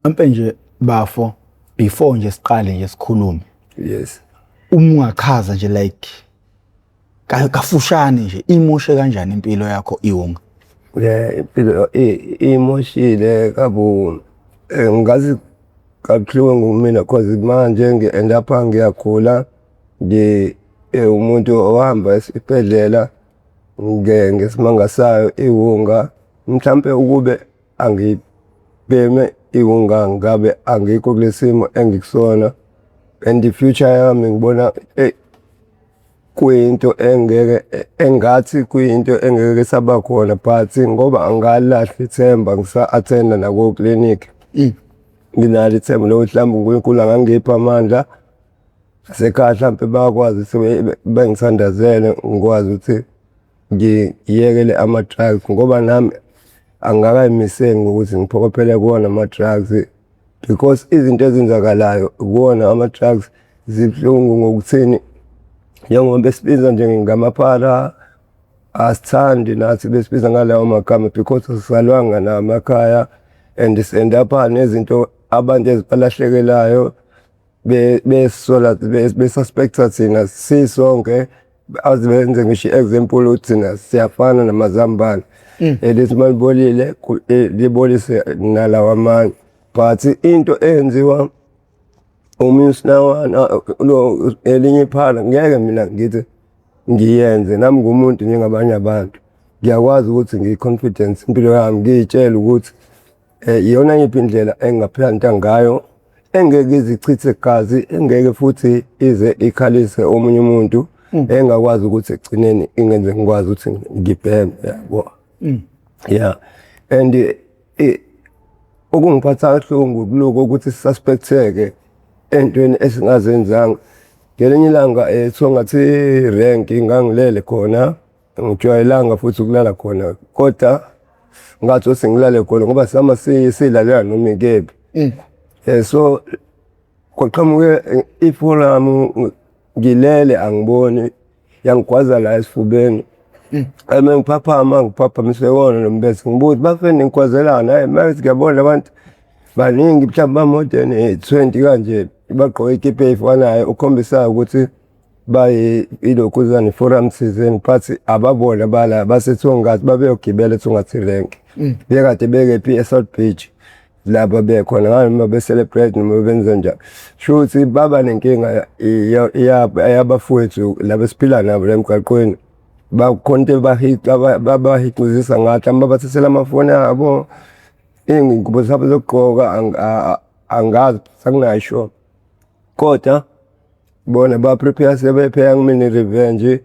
Mhlampe nje bafo, before nje siqale nje sikhulume. Yes. Uma ungachaza nje like kafushane nje, imoshe kanjani impilo yakho iwunga? Yeah, impilo imoshile kabu ngazi kabuhlungu mina, cause manje ngi-end up ngiyagula, ngi umuntu ohamba esibhedlela ngesimanga sayo iwunga. Mhlampe ukube angibheme iwunga ngabe angikho kulesimo engikusona, and the future yami ngibona kuyinto engeke, engathi kuyinto engeke saba khona, but ngoba angalahli ithemba, ngisa-attenda nako-clinic. Nginalo ithemba lokuthi mhlawumbe uNkulunkulu angangipha amandla asekhaya, mhlampe bayakwazi ukuthi bengithandazele ngikwazi ukuthi ngiyekele ama-drugs, ngoba nami angikakayimiseli ngokuthi ngiphokophele kuwona ama-drugs, because izinto ezenzakalayo kuwona ama-drugs zibuhlungu ngokuthini. Njengoba besibiza nje ngamaphara, asithandi nathi besibiza ngalawo magama because asisalwanga namakhaya, and si-end up nezinto abantu ezibalahlekelayo, besola, besuspecta thina sisonke, aze benze ngisho i-example ukuthi thina siyafana namazambane elithi malibolile libolise nalawa amanye. But into eyenziwa omunye usinawana lo elinye iphala, ngeke mina ngithi ngiyenze. Nami ngumuntu njengabanye abantu, ngiyakwazi ukuthi ngiyi-confidence impilo yami, ngiy'tshele ukuthi iyona yiphi indlela engingaphila ngayo engeke izichithe gazi, engeke futhi ize ikhalise omunye umuntu, engakwazi ukuthi ekugcineni ingenze ngikwazi ukuthi ngibheme, yabo. Yeah, and okungiphatha kabuhlungu kuloko ukuthi sisuspecteke entweni esingazenzanga. Ngelinye ilanga eThongathi rank ngangilele khona, ngijwayelanga futhi ukulala khona, kodwa ngathi sengilale khona ngoba sama silalela noma ikephi. So kwaqhamuke iforum, ngilele angiboni, yangigwaza la esifubeni. Eme ngiphaphama, ngiphaphamise wona lo mbese, ngibuza, "Bafeni, ngigwazelana?" Hayi, manje ngiyabona abantu baningi, mhlawumbe ba-more than 20 kanje, bagqoke ikipa ey'fanayo, ukhombisayo ukuthi bayi ilokhuzana i-forum thizeni, but ababona bala baseThongathi, babeyogibela eThongathi rank. Bekade bekephi? E-South Beach laba bekhona noma be-celebrate noma benze njani. Shuthi baba nenkinga yabafowethu laba esiphila nabo la emgaqweni, bakhona into babahixizisa ngathi, mhlawumbe babathathela amafoni abo, iy'ngubo zabo zokugqoka, angazi, anginayo sure. Kodwa bona ba-prepare, sebepheka kumina i-revenge.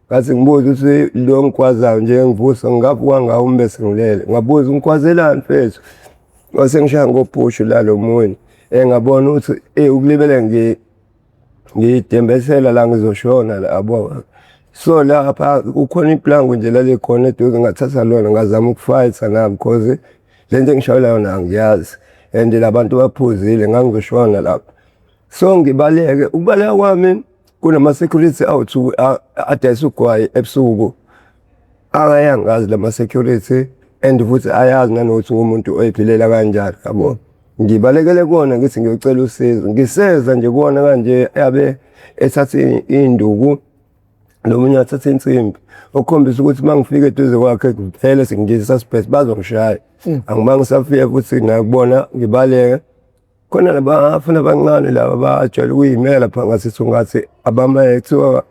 Ngathi ngibuza ukuthi lo ngigwazayo nje ngivusa, ngingavuka ngawo umbese ngilele. Ngabuza, "Ungigwazelani, mfethu?" Wase ngishaya ngophushu la lo munye, engabona ukuthi ukulibele ngidembesela la, ngizoshona la, yabo. So lapha kukhona iplango nje lalikhona eduze, ngathatha lona, ngazama ukufayitha nami, cause lento engishayela yona angiyazi and labantu baphuzile, ngangizoshona lapha. So ngibaleke, ukubaleka kwami kunama-security awu-two adayisa ugwayi ebusuku, ayayangazi lama-security and futhi ayazi nanokuthi ngumuntu oyiphilela kanjani, yabo. Ngibalekele kuwona, ngithi ngiyocela usizo. Ngiseza nje kuwona kanje, yabe ethatha iy'nduku, nomunye wathatha insimbi, okukhombisa ukuthi uma ngifika eduze kwakhe vele sengiyi-suspect, bazongishaya. Angibange ngisafika futhi nakubona, ngibaleke. Khona labafana abancane laba bajwayele ukuyimela lapha ngaseThongathi, abama kuthiwa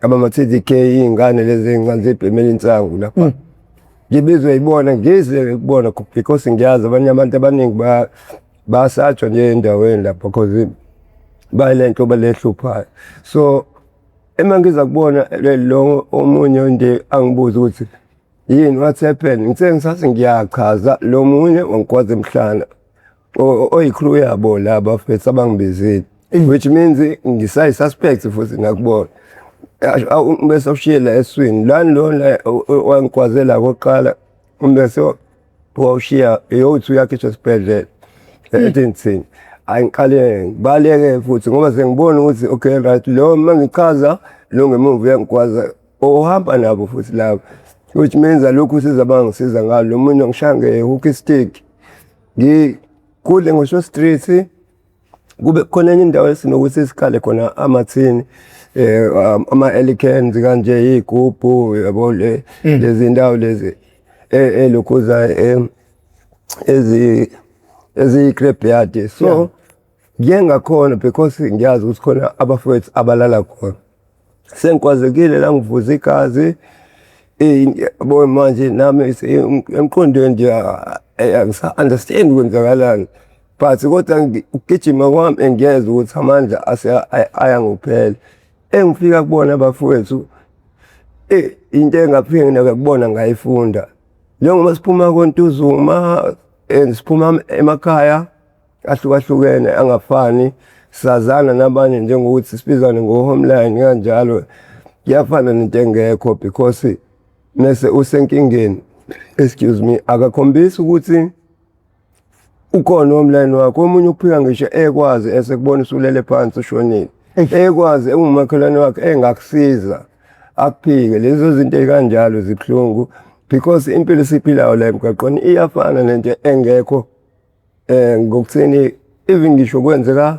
abama-TDK, iy'ngane lezi ey'ncane zibhemela insangu lapha. Ngibizwe yibona, ngize kubona because ngiyazi abanye abantu abaningi bayasatshwa nje endaweni lapha, cause bayile nto balehluphayo. So ema ngiza kubona lo omunye nje angibuza ukuthi yini, what happened. Ngithe ngisathi ngiyachaza, lo munye wangigwaza emhlana, oyi-crew yabo laba bafethu abangibizile, which means ngisayi-suspect futhi nakubona. Bese ushiye la eswini lani lo la wangigwazela kokuqala, bese wawushiya eyothi uyakhishwa esibhedlela. Ethi ngithini, ayi, ngiqale ngibaleke futhi ngoba sengibona ukuthi okay, right, lo uma ngichaza lo ngemuva uyangigwaza, ohamba nabo futhi laba, which means alokhu usiza, bangisiza ngalo. Lo munye ngishaya nge-hockey stick. Kule ngosho street kube khona enye indawo esinokuthi sikhale khona amathini, ama elicans kanje, igubhu yabo, le lezi ndawo lezi elokhuza ezi graveyard. So ngiye ngakhona because ngiyazi ukuthi khona abafowethu abalala khona. Sengikwazekile la, ngivuza igazi, yabo. Manje nami emqondweni nje angisa understand kwenzakalani, but kodwa ukugijima kwami engiyeza ukuthi amandla ayangiphela. Engifika kubona abafowethu, into engafike ngakubona ngayifunda, njengoba siphuma koNtuzuma, siphuma emakhaya ahlukahlukene angafani, sazana nabanye njengokuthi sibizane ngo-homeline kanjalo, kuyafana nento engekho because mese usenkingeni, excuse me, akakhombisi ukuthi ukhona homeline wakho. Omunye uphika ngisho ekwazi esekubona usulele phansi ushonile, ekwazi engumakhelwane wakhe engakusiza, akuphike. Lezo zinto ey'kanjalo zibuhlungu because impilo esiyiphilayo la emgwaqweni iyafana nento engekho. Ngokuthini, even ngisho kwenzeka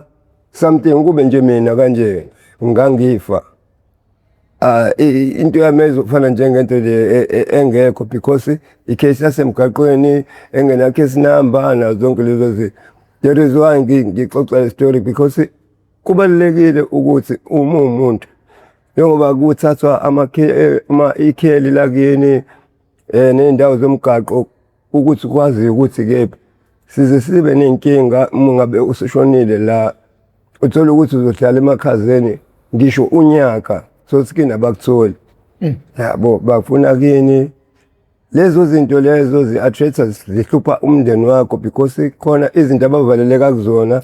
something kube nje mina kanje ngangifa, ah, into yami ezofana njengento le engekho because i-case yasemgaqweni engena case number nazo zonke lezo zinto. That is why ngixoxa le story, because kubalulekile ukuthi uma umuntu, njengoba kuthathwa ama ikheli lakini ney'ndawo zomgaqo ukuthi kwaziwe ukuthi kephi, size sibe ney'nkinga uma ngabe usushonile la, uthola ukuthi uzohlala emakhazeni ngisho unyaka, so kini abakutholi, yabo, bafuna kini. Lezo zinto lezo zi-attract, zihlupha umndeni wakho because khona izinto abavaleleka kuzona.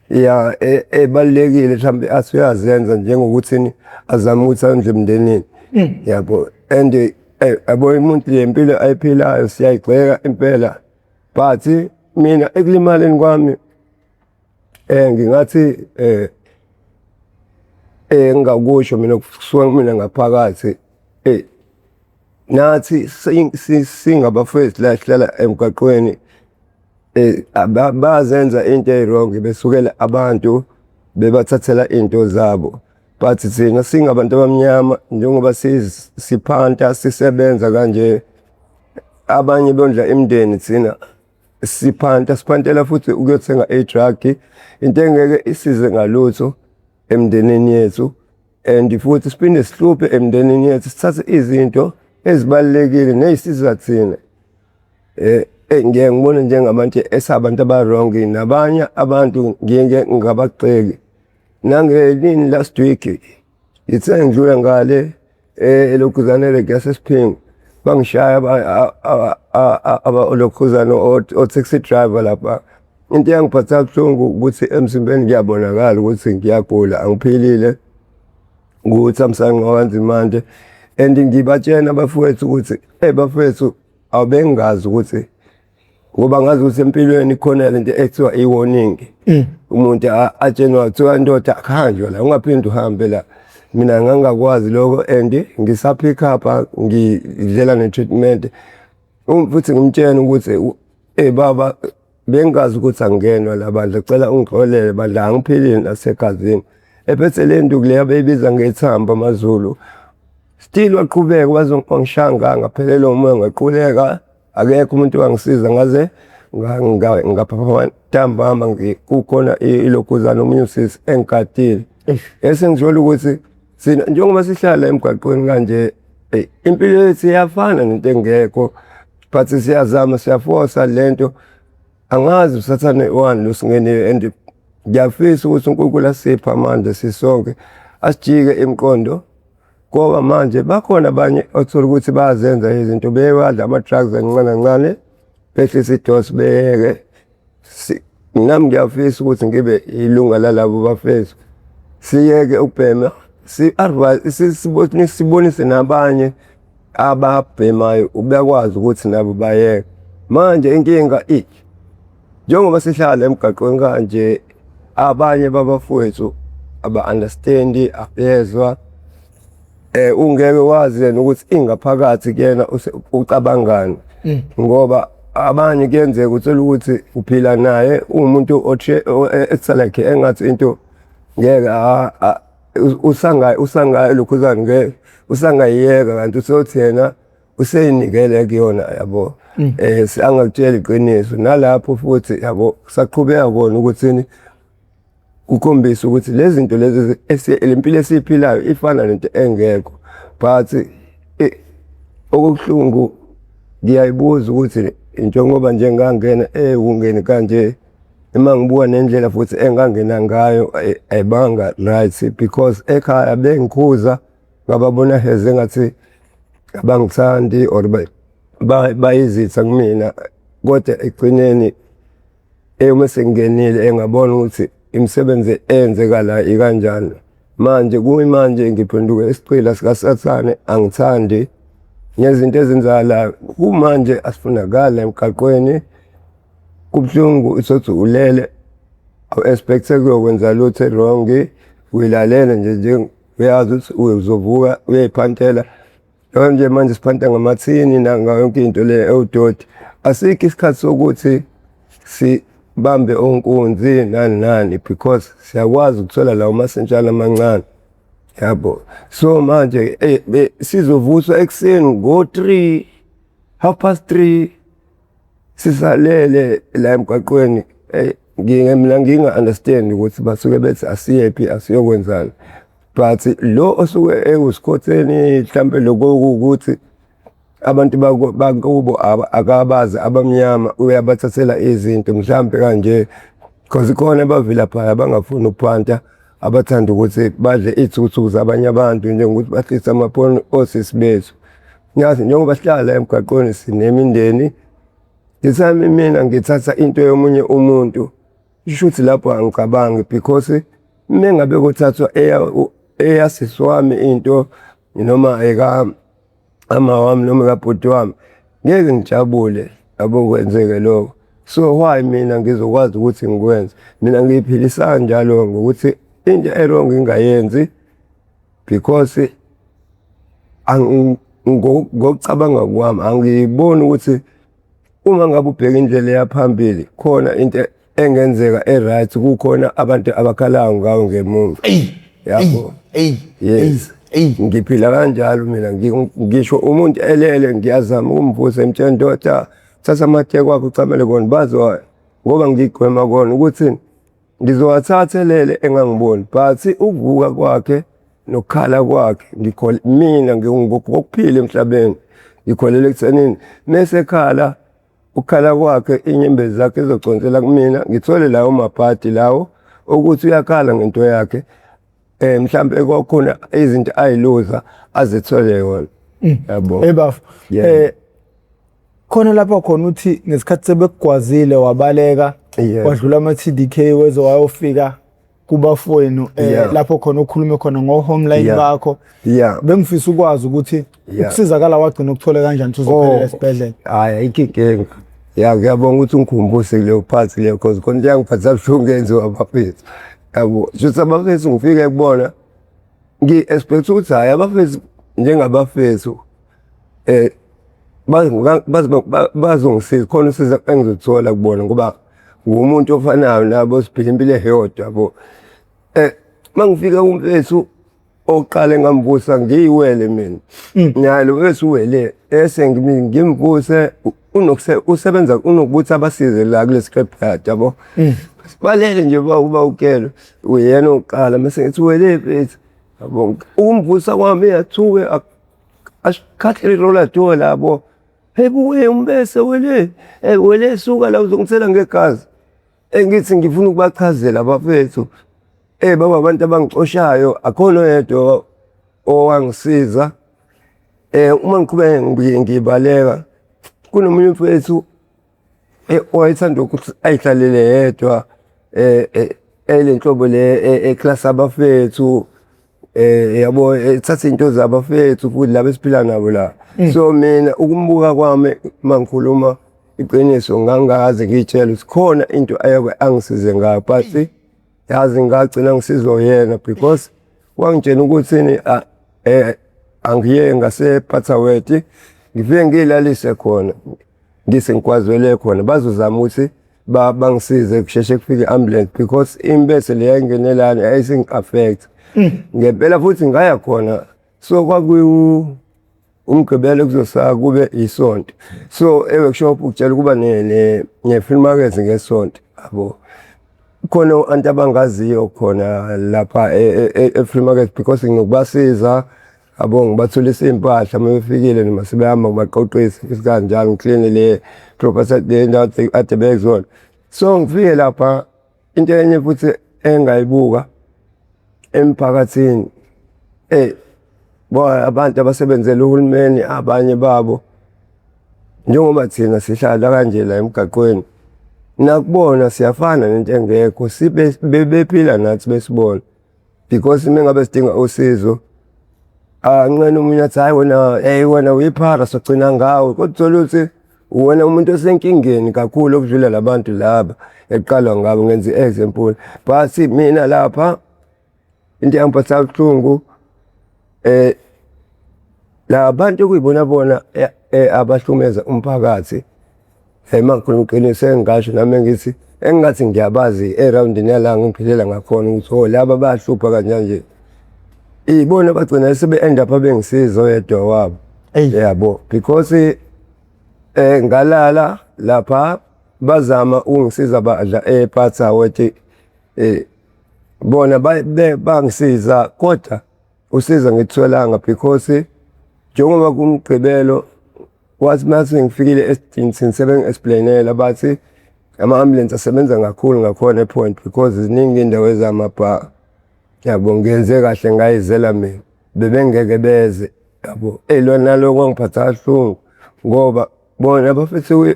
Ya, ebalulekile mhlawumbe athi uyazenza njengokuthini, azame ukuthi ondle emndenini, yabo. And yabo, umuntu le mpilo ayiphilayo siyayigxeka impela, but mina ekulimaleni kwami, ngingathi engingakusho mina kusuka kumina ngaphakathi, nathi singabafowethu la sihlala emgwaqweni, bazenza into eyi-wrong, besukela abantu bebathathela into zabo, but thina singabantu abamnyama, njengoba siphanta sisebenza kanje, abanye bondla imindeni, thina siphanta siphantela futhi ukuyothenga i-drug, into engeke isize ngalutho emndenini yethu, and futhi siphinde sihluphe emndenini yethu, sithathe izinto ezibalulekile ney'siza thina. Ngiye ngibone njengabantu esabantu aba-wrong, nabanye abantu ngiye ngabagxeki. Nangenini last week ngithe ngidlula ngale elokhuzane yasesiphingo, bangishaya alokhuzane o-taxi driver lapha. Into eyangiphatha kabuhlungu ukuthi emzimbeni kuyabonakala ukuthi ngiyagula, angiphilile, nguThamsanqa waNzimande, and ngibatshena abafowethu ukuthi, hey bafowethu, awubengazi ukuthi, ngoba ngazi ukuthi empilweni khona lento ekuthiwa i-warning, umuntu atshenwa kuthiwa, "Ndoda, akuhanjwa la, ungaphinde uhambe la." Mina ngangakwazi lokho and ngisa-pick up, ngidlela ne-treatment. Futhi ngimtshena ukuthi, "Eh baba, bengazi ukuthi angingenwa la bandla, cela ungixolele bandla, angiphilile nasegazini." Ephethe le nduku le abeyibiza ngethamba amaZulu, still waqhubeka wazongishanga, ngaphelelwa umoya, ngaquleka, akekho umuntu wangisiza ngaze ngaphaphama ntambama, kukhona ilokhuzana omunye usisi engigadile. Ese ngithola ukuthi thina njengoba sihlala emgwaqweni kanje, impilo yethu iyafana nento engekho, but siyazama, siyafosa lento. Angazi usathane wani losingenile, and ngiyafisa ukuthi uNkulunkulu asiphe amandla sisonke, asijike imiqondo, ngoba manje bakhona abanye othola ukuthi bayazenza izinto, bewadla ama-drugs kancane kancane, behlise idosi, beyeke. Nami ngiyafisa ukuthi ngibe ilunga lalabo bafethu, siyeke ukubhema, si-advise, sibonise nabanye ababhemayo bekwazi ukuthi nabo bayeke. Manje inkinga ithi njengoba sihlala emgaqweni kanje, abanye babafowethu aba-understand, abezwa, ungeke wazi yena ukuthi ingaphakathi kuyena ucabangani, ngoba Abanye kuyenzeka uthole ukuthi uphila naye uwumuntu it's like engathi into ngeke usanga usanga lokhuzana ngeke usangayiyeka, kanti usothi yena useyinikele kuyona, yabo. Angakutshela iqiniso nalapho futhi, yabo, kusaqhubeka kona ukuthini kukhombisa ukuthi lezi zinto lezi, lempilo esiyiphilayo ifana nento engekho. But okubuhlungu, ngiyayibuza ukuthi njengoba nje ngangena ewungeni kanje, uma ngibuka nendlela futhi engangena ngayo ayibanga right, because ekhaya bengikhuza ngababona heze engathi abangithandi or bayizitha kumina, kodwa ekugcineni uma sengingenile engabona ukuthi imisebenzi eyenzeka la ikanjani. Manje kuyimanje ngiphenduke isigqila sikaSathane, angithandi ngezinto ezenzakalayo kumanje, asifunakala emgaqweni. Kubuhlungu usothi ulele, awu-expect-e kuyokwenza lutho e-wrong, uyilalele nje nje uyazi ukuthi uzovuka uyoyiphantela. Yabo nje manje siphanta ngamathini nangayo yonke into le ewudoti. Asikho isikhathi sokuthi sibambe onkunzi nani nani, because siyakwazi ukuthola lawo masentshana amancane, yabo. So manje sizovuswa ekuseni ngo-3, 3:30, sisalele la emgwaqweni. Mina nginga-understand ukuthi basuke bethi asiyephi, asiyokwenzani, but lo osuke ewusikhotheni mhlampe lokho ukuthi abantu bakubo akabazi abamnyama, uyabathathela izinto mhlampe kanje, because khona abavilaphayo abangafuni ukuphanta, abathanda ukuthi badle iy'thukuthuku zabanye abantu, njengokuthi bahlise amafoni osisi bethu. Ngiyazi njengoba sihlala emgwaqweni sinemindeni, ngithami mina ngithatha into yomunye umuntu, shuthi lapho angicabangi, because mengabe kuthathwa eyasisi wami into noma eka ama wami noma ekabhuti wami, ngeke ngijabule, yabo, kwenzeke lokho. So why mina ngizokwazi ukuthi ngikwenze? Mina ngiyiphilisa kanjalo ngokuthi into e-wrong ngingayenzi, because ngokucabanga kwami angiyiboni ukuthi uma ngabe ubheka indlela eyaphambili khona into engenzeka e-right, kukhona abantu abakhalayo ngawo ngemuva, yabo. Yes, ngiphila kanjalo mina. Ngisho umuntu elele, ngiyazama ukumvusa, emtshela, "Ndoda, thatha amateki wakho uchamele kona." Bazo ngoba ngigwema kona ukuthi ngizowathatha elele engangiboni, but ukuvuka kwakhe nokukhala kwakhe, ngikhola mina ngokuphila emhlabeni, ngikholelwa ekuthenini mese ekhala, ukukhala kwakhe, inyembezi zakhe izoconsela kumina, ngithole lawo mabhadi lawo ukuthi uyakhala ngento yakhe, mhlambe kwakhona izinto ayiluza azithole yona, yabo. Hey bafo. Khona lapha khona uthi ngesikhathi sebekugwazile wabaleka, wadlula ama TDK, weze wayofika kubafowenu, lapho khona ukhulume khona ngo homeline bakho. Bengifisa ukwazi ukuthi ukusizakala wagcina ukuthole kanjani uzophelela esibhedlela? Hayi, ayikho inkinga. Ya, ngiyabonga ukuthi ungikhumbuse kuleyo part leyo, cause khona into yangiphathisa buhlungu yenziwa abafethu, yabo. Shuthi abafethu ngifike kubona ngi-expect ukuthi hhayi, abafethu njengabafethu bazongisiza, khona usizo engizothola kubona, ngoba ngumuntu ofanayo nabo, siphila impilo eyodwa, yabo. Mangifika kumfethu oqala engamvusa, ngiyiwele mina naye lo mfethu uwele, ese ngimvuse usebenza unokuthi abasize la kule scrap yard, yabo. Balele nje uba ukelo uyena oqala, mase ngithi, "Wele mfethu," yabo. Ukumvusa kwami yathuke, ashikhahlele roller door labo, "Hey buye umbese wele, wele, suka la, uzongithela ngegazi." Engithi ngifuna ukubachazela abafethu, baba abantu abangixoshayo, akhona oyedwa owangisiza. Uma ngiqhubeka ngibaleka, kunomunye umfethu owayethanda ukuthi ayihlalele yedwa, elenhlobo le eclass abafethu, yabo, ethatha into zabafethu futhi laba esiphila nabo la. So mina ukumbuka kwami, mangikhuluma iqiniso, ngangaze ngiyitshela ukuthi khona into ayeke angisize ngayo, but yazi ngagcina ngisizwa yena, because wangitshela ukuthi angiye ngase Butterworth, ngifike ngilalise khona. Ngisengikwazwele khona bazozama ukuthi bangisize kusheshe kufike i-ambulance because impese le yayingenelana yayisingi-affect. Ngempela futhi ngaya khona, so kwakuyu uMgqibelo kuzosaka kube isonto, so e-workshop ukutshela ukuba ne-free market ngesonto, yabo. Khona o-anti abangaziyo khona lapha e-free market because nginokubasiza, yabo, ngibatholisa iy'mpahla uma befikile noma sebehamba, ngibaqoqise futhi kanjalo, ngikline le property, le ndawo ade bekuzona. So ngifike lapha, into enye futhi engayibuka emphakathini, abantu abasebenzela uhulumeni, abanye babo, njengoba thina sihlala kanje la emgaqweni, nakubona siyafana nento engekho, sibe bephila nathi besibona, because uma ngabe sidinga usizo, anqena omunye athi, "Hayi wena, hey wena uyiphara, sogcina ngawe," kodwa uthola ukuthi wena umuntu osenkingeni kakhulu okudlula labantu laba eqalwa ngabo. Ngenza i-example, but mina lapha into eyangiphatha kabuhlungu, la bantu kuyibona bona abahlukumeza umphakathi. Uma ngikhuluma iqiniso, engingasho nami ngithi engingathi ngiyabazi erawundini yala ngiphilela ngakhona ukuthi oh, laba bayahlupha kanje nje, ibona bagcina sebe-end up bengisiza, oyedwa wabo, yabo, because ngalala lapha, bazama ukungisiza, badla ephatha wethi bona bangisiza, kodwa usiza ngitholanga because njengoba kumgqibelo wathi mase ngifikile esidinini sebengi-explainela, bathi ama-ambulance asebenza kakhulu ngakhona e-Point because ziningi iy'ndawo ezamabha, yabo. Ngenze kahle ngayizela mina, bebengeke beze, yabo. Eyi, naloko kwangiphatha kabuhlungu ngoba bona bafethu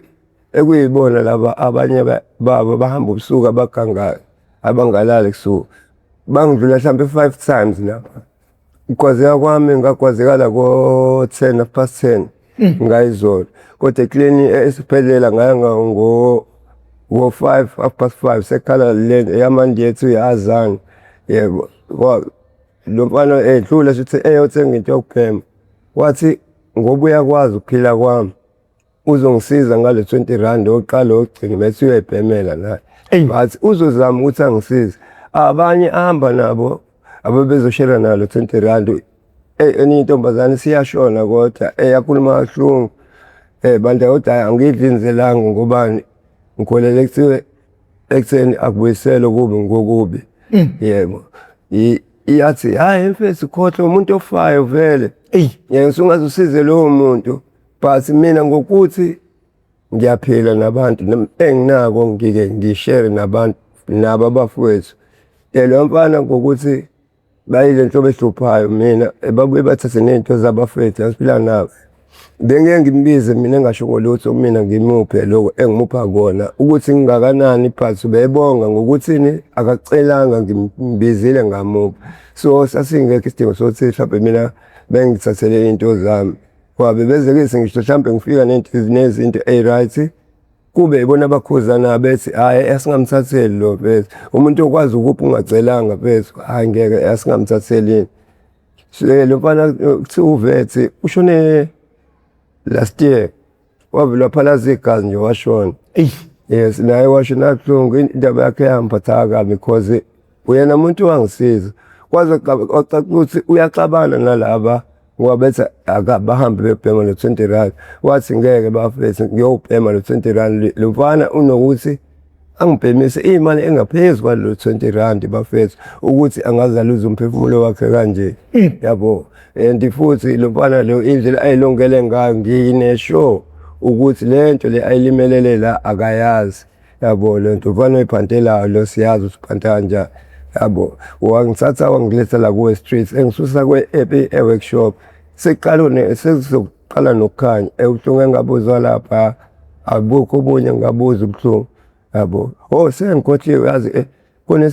ekuyibona laba abanye babo bahamba ubusuku, abagangayo, abangalali kusuku, bangidlula mhlampe five times lapha. Ukwazeka kwami ngakwazekala ko-10, 10:30 ngayizolo, kodwa eklini esibhedlela ngaya ngo-5, 5:30, sekhala le yamanje yethu yazange, yebo. Lo mfana edlula sithi eyothenga into yokubhema, wathi ngoba uyakwazi ukuphila kwami uzongisiza ngale R20 oqala ogcina bese uyayibhemela naye, but uzozama ukuthi angisize. Abanye ahamba nabo ababezoshera nalo R20, enye intombazane siyashona, kodwa eyakhuluma kahlungu, bandla, kodwa angidli inzelanga ngobani, ngikholele kuthiwe ekutheni akubuyisele okubi ngokubi, yebo. Iyathi, "Hayi mfethu, khohlwa umuntu ofayo vele." Yena usungaze usize lowo muntu, but mina ngokuthi ngiyaphila nabantu, enginako ngike ngishere nabantu nabo abafowethu. Lo mfana ngokuthi bayile nhlobo ehluphayo, mina babuye bathathe ney'nto zabafethu esiphila nabo. Bengeke ngimbize mina engasho lutho, mina ngimuphe lokho engimupha kona ukuthi ngingakanani, but ubebonga ngokuthini, akacelanga, ngimbizile ngamupha. So sasingekho isidingo sokuthi mhlawumbe mina bengithathele iy'nto zami. Ngoba bebeze kithi ngisho mhlawumbe ngifika nezinto ey'right, kube ibona abakhuzana bethi, "Hhayi, asingamthatheli lo mfethu, umuntu okwazi ukupha ungacelanga mfethu, hhayi ngeke, asingamthathelini." Lo mfana kuthiwa uVethi ushone last year, wavele waphalaza igazi nje washona. Yes, naye washona kabuhlungu, indaba yakhe yangiphatha kabi because uyena muntu owangisiza. Kwaze kwacaca ukuthi uyaxabana nalaba ngoba bethi akabahambe beyobhema lo R20. Wathi, "Ngeke bafethu, ngiyowubhema lo R20." Lo mfana unokuthi angibhemise imali engaphezu kwalo R20, bafethu, ukuthi angaze aluze umphefumulo wakhe kanje, yabo. And futhi lo mfana lo, indlela ayilongele ngayo, ngine-sure ukuthi le nto le ayilimelele la akayazi, yabo. Le nto mfana oyiphantelayo lo, siyazi ukuthi uphanta kanjani, yabo. Wangithatha wangiletha la kuwe street, engisusa e-workshop, sekuqala sekuzoqala nokukhanya. Ubuhlungu engabuzwa lapha abukho obunye, ngabuzwa ubuhlungu, yabo. Oh, sengikhohliwe, yazi, khona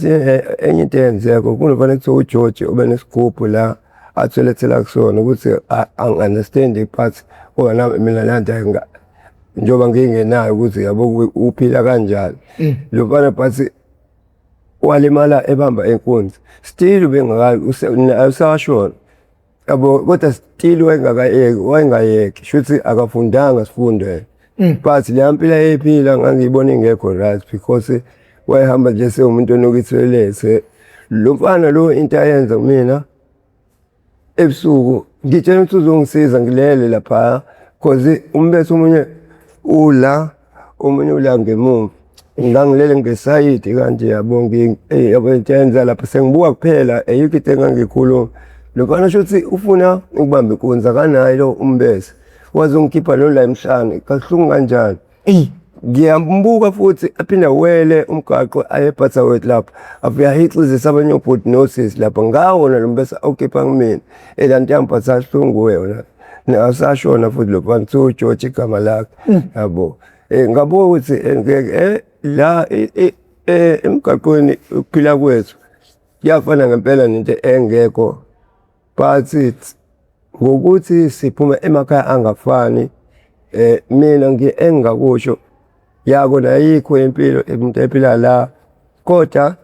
enye into eyenzeka kunomfana ekuthiwa uGeorge obenesigubhu la atholethela kusona ukuthi angi-understand, but kodwa nami mina le nto njengoba ngingenayo ukuthi, yabo, uphila kanjani lo mfana, but walimala ebamba inkunzi, still ubengakayi, usashona, yabo, kodwa still wayengakayeki, wayengayeki, shuthi akafundanga sifundo yena. But leya mpilo ayeyiphila ngangiyibona ingekho right because wayehamba nje sewumuntu onuka ithoyilethe. Lo mfana lo into ayenza kumina ebusuku ngitshela ukuthi uzongisiza ngilele lapha cause umbethe omunye ula omunye ula ngemuva. Ngangilele ngesayidi kanje yabo eyi yabo into ayenza lapha sengibuka kuphela ayikho into engangiyikhuluma. Lo mfana shuthi ufuna ukubamba inkunzi akanayo lo umbese. Wazongikhipha lo la emhlane kabuhlungu kanjani. Eyi. Ngiyambuka futhi aphinde awele umgaqo aye eButterworth lapha afike ahixizise abanye obhuti nosisi lapha ngawona lo mbese awukhipha kumina. Eyi laa nto yangiphatha kabuhlungu yona. Asashona futhi lo mfana kuthiwa uGeorge igama lakhe yabo. Ngabuka ukuthi ngeke la emgaqweni ukuphila kwethu kuyafana ngempela nento engekho but ngokuthi siphuma emakhaya angafani mina engingakusho yakona ayikho impilo umuntu ephila la kodwa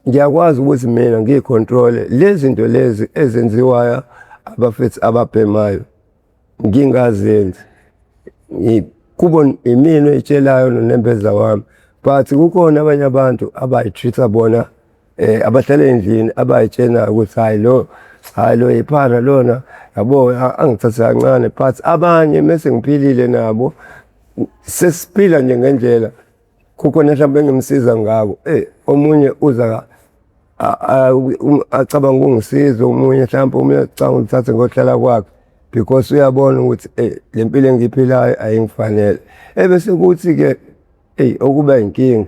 ngiyakwazi ukuthi mina ngiyikhontrole lezi zinto lezi ezenziwayo abafethu ababhemayo ngingazenzi. Kubo imina oyitshelayo nonembeza wami but kukhona abanye abantu abayi-treat-a bona abahlala ey'ndlini abay'tshenayo ukuthi hhayi lo, hhayi lo iphara lona yabo angithathe kancane but abanye mese ngiphilile nabo sesiphila nje ngendlela kukhona mhlawumbe engimsiza ngako. Omunye uza acabanga ukungisiza omunye mhlawumbe omunye acabanga ukungithatha ngokuhlala kwakhe because uyabona ukuthi eyi le mpilo engiyiphilayo ayingifanele. Ebese kuthi-ke eyi okuba inkinga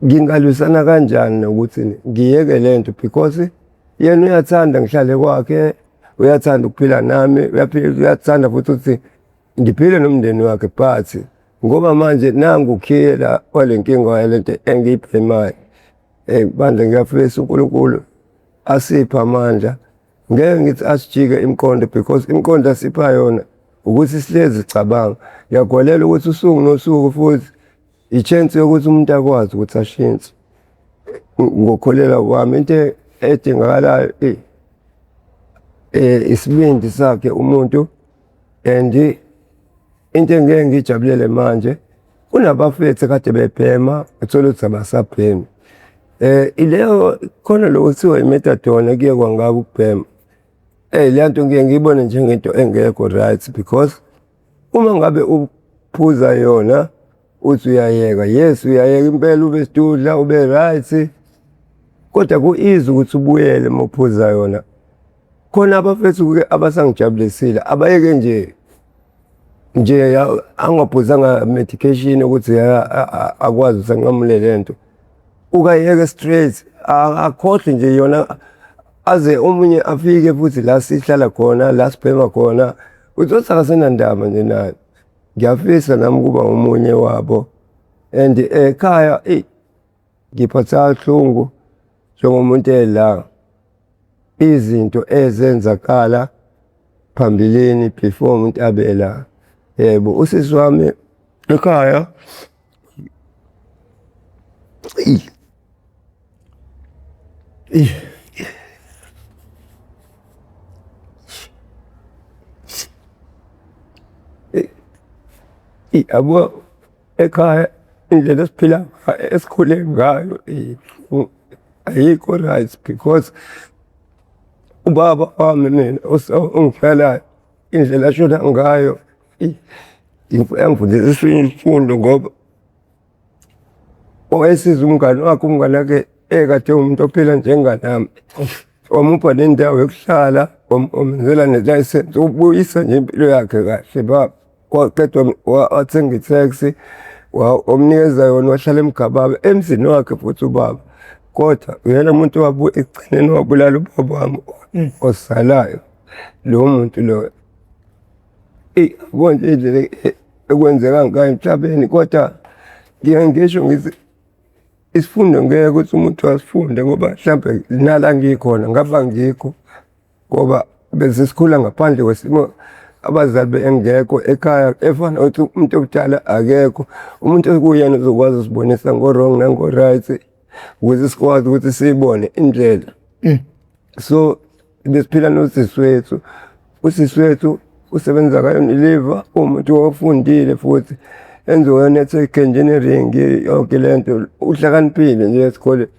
ngingalwisana kanjani nokuthi ngiyeke le nto because yena uyathanda ngihlale kwakhe, uyathanda ukuphila nami, uyathanda futhi ukuthi ngiphile nomndeni wakhe but ngoba manje nangu ukhiye la wale nkinga yale nto engiyibhemayo. Eyi bandla ngiyafisa uNkulunkulu asiphe amandla. Ngeke ngithi asijike imiqondo because imiqondo asipha yona ukuthi sihlezi sicabanga. Ngiyakholelwa ukuthi usuku nosuku futhi i-chance yokuthi umuntu akwazi ukuthi ashintshe. Ngokukholelwa kwami into edingakalayo eyi isibindi sakhe umuntu and into engeke ngiyijabulele manje kunabafethu ekade bebhema uthole ukuthi abasabhemi. Ileyo khona lokhu okuthiwa i-methadone kuyekwa ngako ukubhema. Eyi leya nto ngiye ngiyibone njengento engekho right because uma ngabe uphuza yona uthi uyayeka, yes uyayeka impela ube sidudla ube right kodwa ku-easy ukuthi ubuyele uma uphuza yona. Khona abafethu-ke abasangijabulisile abayeke nje nje angaphuzanga medication ukuthi akwazi ukuthi anqamule le nto. Ukayeke straight akhohlwe nje yona aze omunye afike futhi la sihlala khona la sibhema khona uthi akasenandaba nje nayo. Ngiyafisa nami ukuba omunye wabo and ekhaya eyi ngiphatheka kabuhlungu njengomuntu ela izinto ezenzakala phambilini before umuntu abe la. Yebo, usisi wami ekhaya eyi. Yabo ekhaya indlela esiphila esikhule ngayo ayikho right because ubaba wami mina ongifelayo indlela ashona ngayo yangifundisa esinye isifundo ngoba wayesiza umngani wakhe, umngani wakhe ekade umuntu ophila njenganami. Wamupha nendawo yokuhlala, wamenzela nelayisensi, ubuyisa nje impilo yakhe kahle baba. Waqeda wathenga itheksi, wamnikeza yona wahlala eMgababa emzini wakhe futhi ubaba. Kodwa uyena muntu owabuya ekugcineni wabulala ubaba wami osalayo, lowo muntu loyo. Eyi yabo nje indlela ekwenzeka ngayo emhlabeni kodwa ngiye ngisho ngithi isifundo ngeke ukuthi umuntu asifunde ngoba mhlampe nala ngikhona ngabe angikho ngoba bese sikhula ngaphandle kwesimo abazali bengekho ekhaya efana ukuthi umuntu omdala akekho umuntu okuyena uzokwazi usibonisa ngo-wrong nango-right ukuze sikwazi ukuthi siyibone indlela. So besiphila nosisi wethu, usisi wethu Usebenza ka-Unilever, uwumuntu ofundile futhi enziwe network engineering yonke lento, uhlakaniphile nje esikoleni.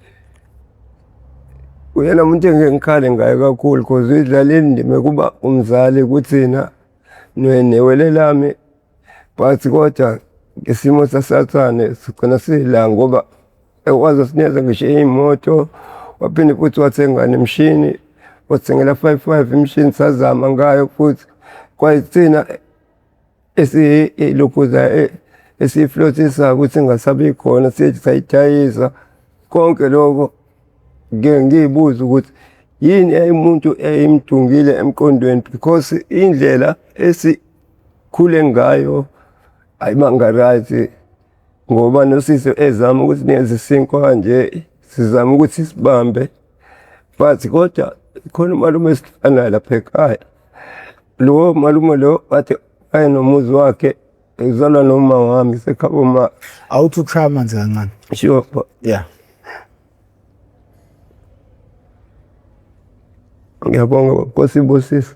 Uyena muntu engike ngikhale ngaye kakhulu cause uyidlalile indima yokuba umzali kuthina newele lami but kodwa ngesimo sasathane sigcina sila ngoba ekwazi wasinikeza ngisho iy'moto, waphinde futhi wathenga nemishini, wasithengela 5-5 imishini sazama ngayo futhi. Kwayithina esiyilokhuza esiyiflothisayo ukuthi ingasabi khona sithi sayidayisa. Konke lokho ngike ngiy'buze ukuthi yini umuntu eyimdungile emqondweni because indlela esikhule ngayo ayibanga right. Ngoba nosisi ezama ukuthi nenze isinkwa kanje sizama ukuthi sibambe but kodwa khona umalume esihlala lapha ekhaya. Lowo malume lo wathi wayenomuzi wakhe ezalwa noma wami sekhabo ma. Awuthi ukushaya amanzi kancane. Sure. Yeah. Ngiyabonga Nkosi ibusise.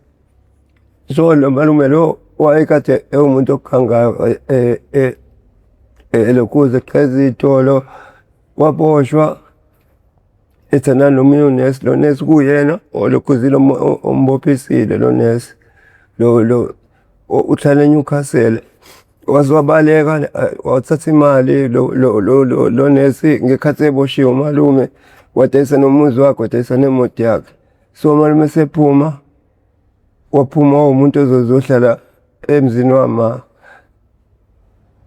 So lo malume lo wayekade ewumuntu okhangayo elokhuza eqheza iy'tolo waboshwa ethandana nomunye unesi, lo nesi kuyena olokhuzile ombophisile lo nesi lo lo uhlala eNewcastle. Waze wabaleka wathatha imali lo lo lo lo nesi ngekhathi eboshiwe umalume wadayisa nomuzi wakhe wadayisa nemoto yakhe. So umalume esephuma waphuma wawumuntu ozozohlala emzini wama.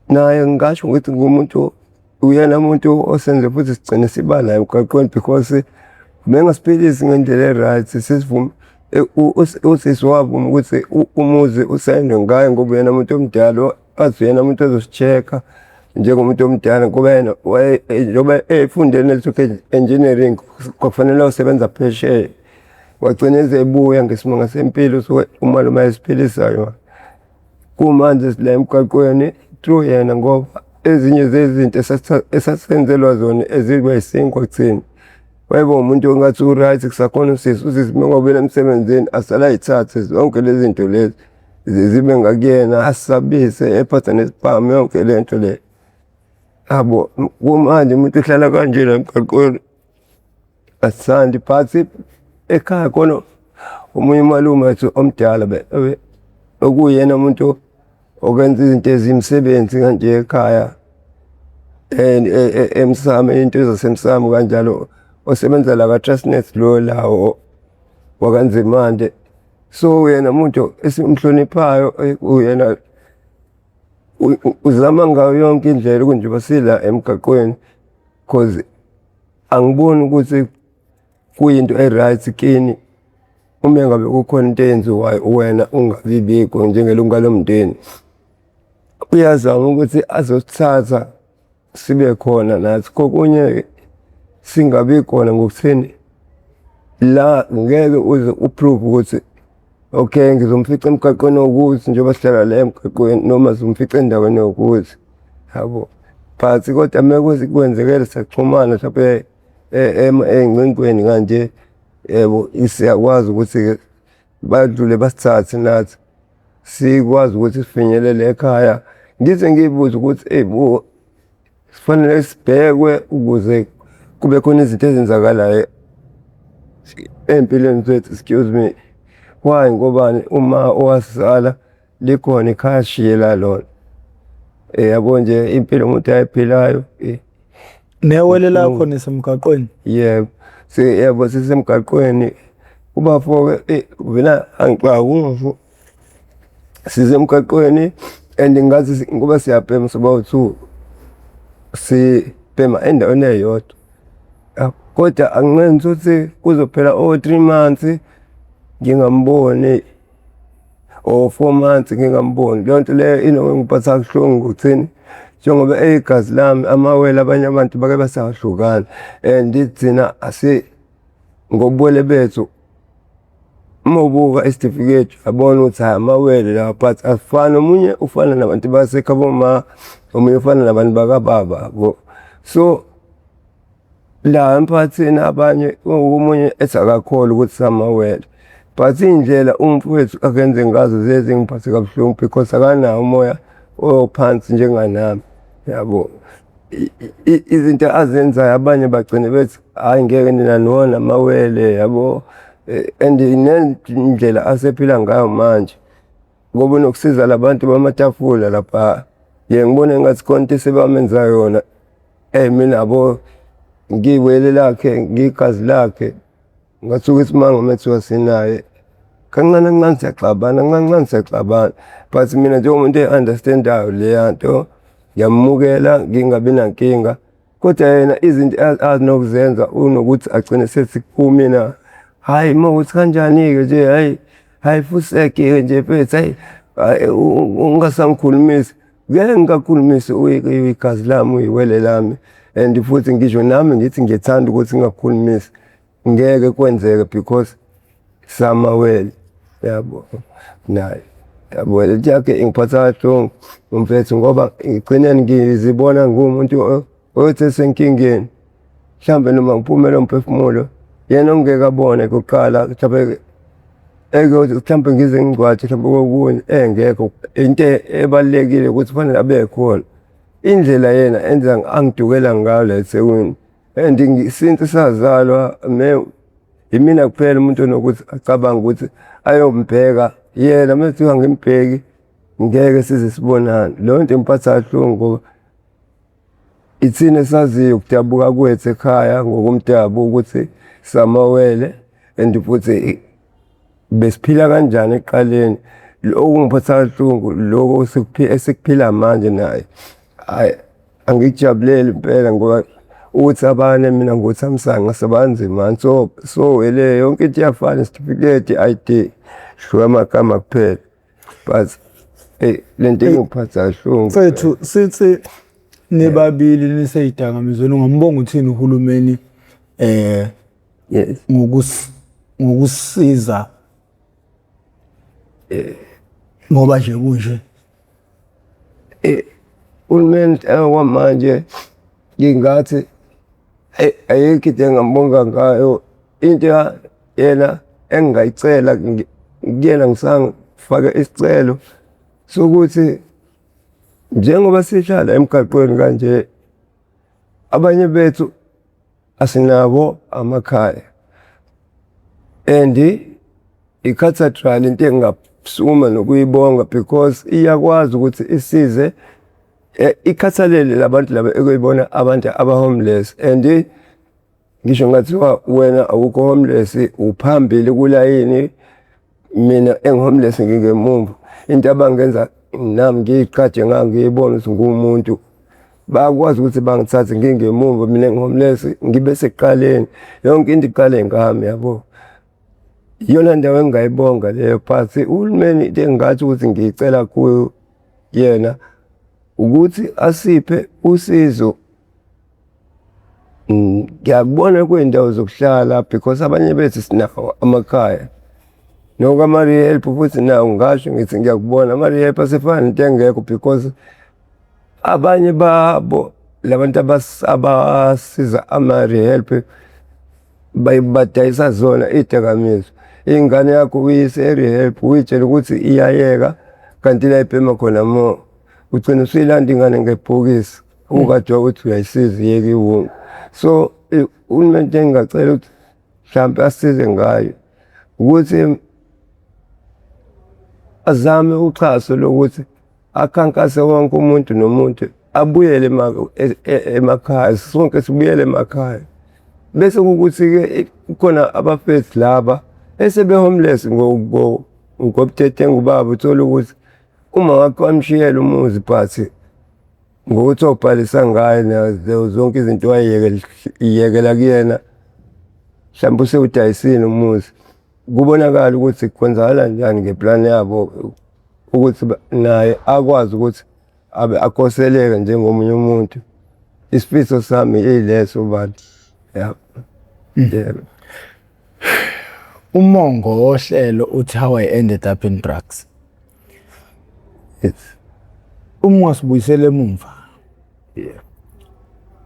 Naye ngingasho ukuthi ngumuntu uyena muntu osenze futhi sigcine siba la emgwaqweni because bengasiphilisi ngendlela e-right sesivume usisi wavuma ukuthi umuzi usayinwe ngaye ngoba uyena muntu omdala azi uyena muntu ozosi-check-a njengomuntu omdala ngoba yena njengoba efunde network engineering kwakufanele ayosebenza phesheya. Wagcina ezebuya ngesimanga sempilo so umalume ayesiphilisayo. Kumanje sila emgwaqweni through yena ngoba ezinye zezinto esasenzelwa zona eziba isinkwa kuthina. Wayeba umuntu ongathi u-right kusakhona usisi, usisi uma ngabuyela emsebenzini asale ay'thathe zonke lezi zinto lezi zibe ngakuyena asisabise ephatha nesibhamu yonke le nto le. Yabo kumanje umuntu uhlala kanje la emgaqweni asithandi but ekhaya khona omunye umalume wethu omdala okuyena umuntu okwenza izinto eziyimisebenzi kanje ekhaya emsamo into zasemsamo kanjalo osebenza la ka-Transnet lo lawo wakaNzimande. So uyena umuntu esimhloniphayo uyena uzama ngayo yonke indlela ukuthi njengoba sila emgaqweni cause angiboni ukuthi kuyinto e-right kini uma ngabe kukhona into eyenziwayo wena ungabibikho njengelunga lomndeni. Uyazama ukuthi azosithatha sibe khona nathi kokunye singabi khona ngokutheni la ngeke uze u-prove ukuthi okay ngizomfica emgaqweni owukuthi njengoba sihlala la emgaqweni noma sizomfica endaweni ewukuthi yabo. But kodwa uma kwenzekele saxhumana mhlampe ey'ngcingweni kanje yebo siyakwazi ukuthi-ke badlule basithathe nathi sikwazi ukuthi sifinyelele ekhaya. Ngize ngiy'buze ukuthi eyi bo sifanele sibhekwe ukuze kube khona izinto ezenzakalayo ey'mpilweni zethu, excuse me. Why ngobani uma owasizala likhona ikhaya asishiyela lona. Yabo nje impilo umuntu ayiphilayo. Newele lakho nisemgaqweni? Yebo, yebo sisemgaqweni. Ubafo-ke vele angixaki ubafo. Sisemgaqweni and ngathi ngoba siyabhema sobawu-two sibhema endaweni eyodwa. Kodwa anginqeni ukuthi kuzophela o-three months ngingamboni or 4 months ngingamboni. Leyo nto leyo inokungiphatha kabuhlungu ngokuthini njengoba eyigazi lami amawele abanye abantu bake basahlukana and thina ngobuwele bethu uma ubuka isitifiketi uyabona ukuthi hhayi amawele lawa but asifani. Omunye ufana nabantu basekhabo ma, omunye ufana nabantu bakababa yabo. So la emphakathini abanye omunye ethi akakholwa ukuthi samawele. But iy'ndlela umfowethu akenze ngazo ziye zingiphathe kabuhlungu because akanawo umoya ophansi njenganami, yabo. Izinto azenzayo abanye bagcine bethi hhayi ngeke nina niwona amawele, yabo. And nendlela asephila ngayo manje ngoba unokusiza la bantu bamatafula lapha, ngiye ngibone engathi khona into esebamenza yona. Mina yabo ngiyiwele lakhe, ngiyigazi lakhe. Ngathuka isimanga uma kuthiwa sinaye. Kancane kancane siyaxabana, kancane kancane siyaxabana. But mina njengomuntu eyi-understand-ayo leya nto, ngiyamukela ngingabi nankinga. Kodwa yena izinto anokuzenza unokuthi agcine esethi kumina, hhayi uma kuwukuthi kanjani-ke nje hhayi, hhayi fusegi-ke nje mfethu hhayi, hhayi ungasangikhulumisi. Ngeke ngikakhulumisi uyigazi lami, uyiwele lami and futhi ngisho nami ngithi ngiyethanda ukuthi ngingakukhulumisi ngeke kwenzeke because samawele, yabo naye. Yabo le nto yakhe ingiphatha kabuhlungu mfethu ngoba ekugcineni ngizibona ngiwumuntu oyothi esenkingeni mhlawumbe noma ngiphume lo mphefumulo yena ongeke abone kuqala mhlawumbe ekuyothi mhlawumbe ngize ngingcwatshe mhlawumbe kokunye engekho. Into ebalulekile ukuthi kufanele abe khona. Indlela yena enza angidukela ngayo la eThekwini and since sazalwa imina kuphela umuntu onokuthi acabange ukuthi ayombheka yena uma kuthiwa angimbheki ngeke size sibonane. Leyo nto ingiphatha kabuhlungu ngoba ithina esaziyo ukudabuka kwethu ekhaya ngokomdabu ukuthi samawele and futhi besiphila kanjani ekuqaleni. Okungiphatha kabuhlungu lokhu esikuphila manje naye, hhayi angikujabuleli impela ngoba ukuthi abanye mina ngoThamsanqa sebanzima so so wele yonke into iyafana isitifiketi, i-I_D, hluka amagama kuphela. But eyi le nto ingiphatha kabuhlungu. Mfethu sithi nibabili niseyidakamizweni ungambonga uthini uhulumeni Yes. Ngokusiza ngoba nje kunje. Uhulumeni okwamanje ngingathi ayikho into engingambonga ngayo. Into yena engingayicela kuyena ngisafake isicelo sokuthi njengoba sihlala emgaqweni kanje, abanye bethu asinabo amakhaya and i-cathedral into engingasukuma nokuyibonga because iyakwazi ukuthi isize ikhathalele labantu laba ekuyibona abantu aba-homeless. And ngisho ngathiwa wena awukho homeless uphambili kulayini, mina engi-homeless ngingemumva, into abangenza nami ngiyigqaje ngayo ngiyibone ukuthi ngiwumuntu, bayakwazi ukuthi bangithathe ngingemumva mina engi-homeless ngibe sekuqaleni. Yonke into iqale ngami, yabo. Iyona ndawo engingayibonga leyo, but uhulumeni into engingathi ukuthi ngiyicela kuyo yena ukuthi asiphe usizo. Ngiyakubona kuy'ndawo zokuhlala because abanye bethu sinawo amakhaya. Noko ama-rehab futhi nawo ngingasho ngithi ngiyakubona ama-rehab asefana nento engekho because abanye babo la bantu abasiza ama-rehab badayisa zona iy'dakamizwa. Ingane yakho uyise e-rehab uy'tshele ukuthi iyayeka kanti la ibhema khona more. Ugcina usuyilanda ingane ngebhokisi ukade uthi uyayisiza iyeke iwunga. So uhulumeni into engingacela ukuthi mhlampe asisize ngayo ukuthi azame uxhaso lokuthi akhankase wonke umuntu nomuntu abuyele emakhaya, sonke sibuyele emakhaya. Bese kukuthi-ke kukhona abafethu laba esebe-homeless ngobudedengu babo, uthole ukuthi uma wakhe wamshiyela umuzi but ngokuthi wawubhalisa ngaye nazo zonke izinto wayiyekela kuyena, mhlawumbe usewudayisile umuzi. Kubonakala ukuthi kwenzakala njani ngeplani yabo ukuthi naye akwazi ukuthi abe akhoseleke njengomunye umuntu. Isifiso sami yileso bantu, ya. Yebo. Umongo wohlelo uthi how I ended up in drugs. Yes. Uma ungasibuyisela emumva. Yeah.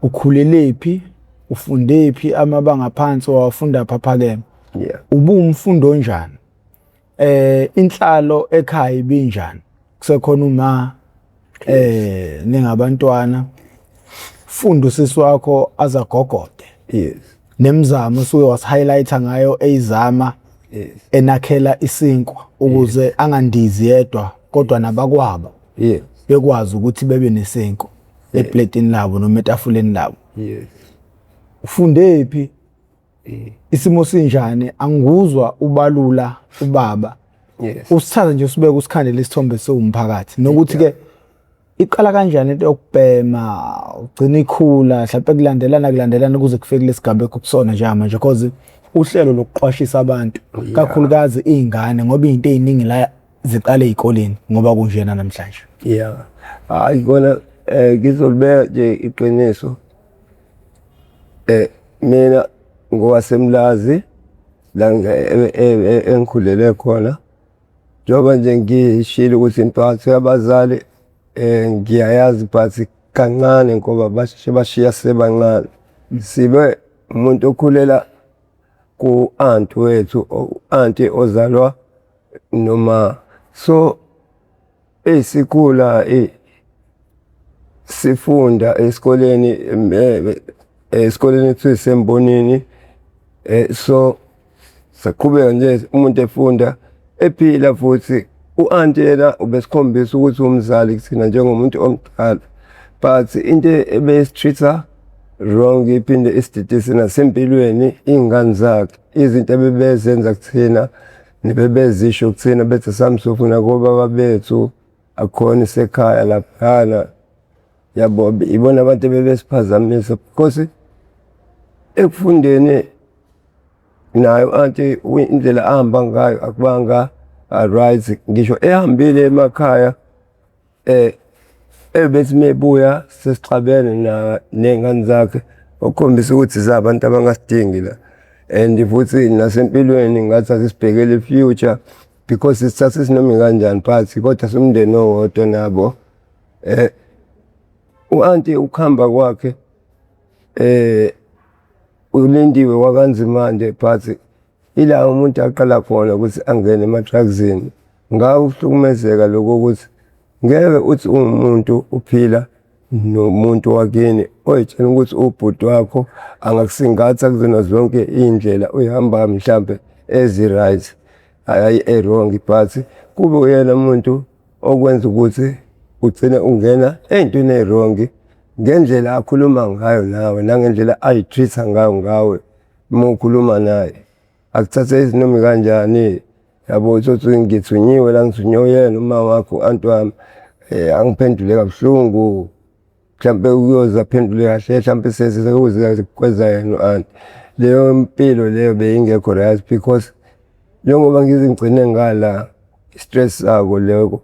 Ukhulelephi? Ufundephi amabanga aphansi wawafunda phi aphakeme? Yeah. Ubuwumfundi onjani? Inhlalo ekhaya ibinjani? Kusekhona uma ningabantwana, funda usisi wakho azagogode. Nemizamo usuke wasi-highlighter ngayo eyizama enakhela isinkwa ukuze angandizi yedwa kodwa nabakwabo bekwazi ukuthi bebe nesinkwa epletini labo noma etafuleni labo. Ufunde phi? Isimo sinjani? Angikuzwa ubalula ubaba. Usithatha nje usibeke usikhandele isithombe siwumphakathi nokuthi ke iqala kanjani into yokubhema ugcina ikhula mhlawumbe kulandelana kulandelana kuze kufike kulesigaba ekusona njengamanje, because uhlelo lokuqwashisa abantu kakhulukazi iy'ngane ngoba iy'nto ey'ningi la ziqale ey'koleni ngoba kunjena namhlanje. Yeah. Hayi kona ngizolibeka nje iqiniso. Mina ngowaseMlazi la engikhulele khona. Njengoba nje ngishilo ukuthi impatho yabazali ngiyayazi but kancane ngoba basheshe bashiya sisebancane. Sibe umuntu okhulela ku-anti wethu, u-anti ozalwa noma. So eyi sikhula eyi sifunda esikoleni, esikoleni ekuthiwa iseMbonini. So saqhubeka nje umuntu efunda ephila futhi u-anti yena ubesikhombisa ukuthi umzali kuthina njengomuntu omdala, but into ebeyisi-treat-a wrong iphinde isididise nasempilweni iy'ngane zakhe, izinto ebebezenza kuthina nebebezisho kuthina bethi sami sofuna kobaba bethu akukhona isekhaya laphayana yabo. Ibona abantu ebebesiphazamisa because ekufundeni naye u-anti indlela ahamba ngayo akubanga right, ngisho ehambile emakhaya ebethi mebuya sesixabene na ney'ngane zakhe, okukhombisa ukuthi zabantu abangasidingi la. And futhi nasempilweni ngathi asisibhekele i-future because sisithatha isinoma ikanjani but kodwa siwumndeni owodwa nabo. U-anti ukuhamba kwakhe uLindiwe wakaNzimande but ila umuntu aqala khona ukuthi angene ema-drugs-ini. Ngako ukuhlukumezeka lokho ukuthi ngeke uthi uwumuntu uphila nomuntu wakini oy'tshela ukuthi ubhuti wakho angakusingatha kuzona zonke iy'ndlela uy'hambayo mhlampe ezi-right, hhayi e-wrong, but kube uyena muntu okwenza ukuthi ugcine ungena ey'ntweni ey'wrong ngendlela akhuluma ngayo nawe nangendlela ayi-treat-a ngayo ngawe uma ukhuluma naye. Akuthathe izinoma kanjani yabo, utholukuthi ngithunyiwe la, ngithunywe uyena uma wakho u-anti wami, angiphendule kabuhlungu, mhlampe uyoze aphendule kahle hlampe sekuze yena u-anti. Leyo mpilo leyo beyingekho right because njengoba ngize ngigcine ngala i-stress sako loko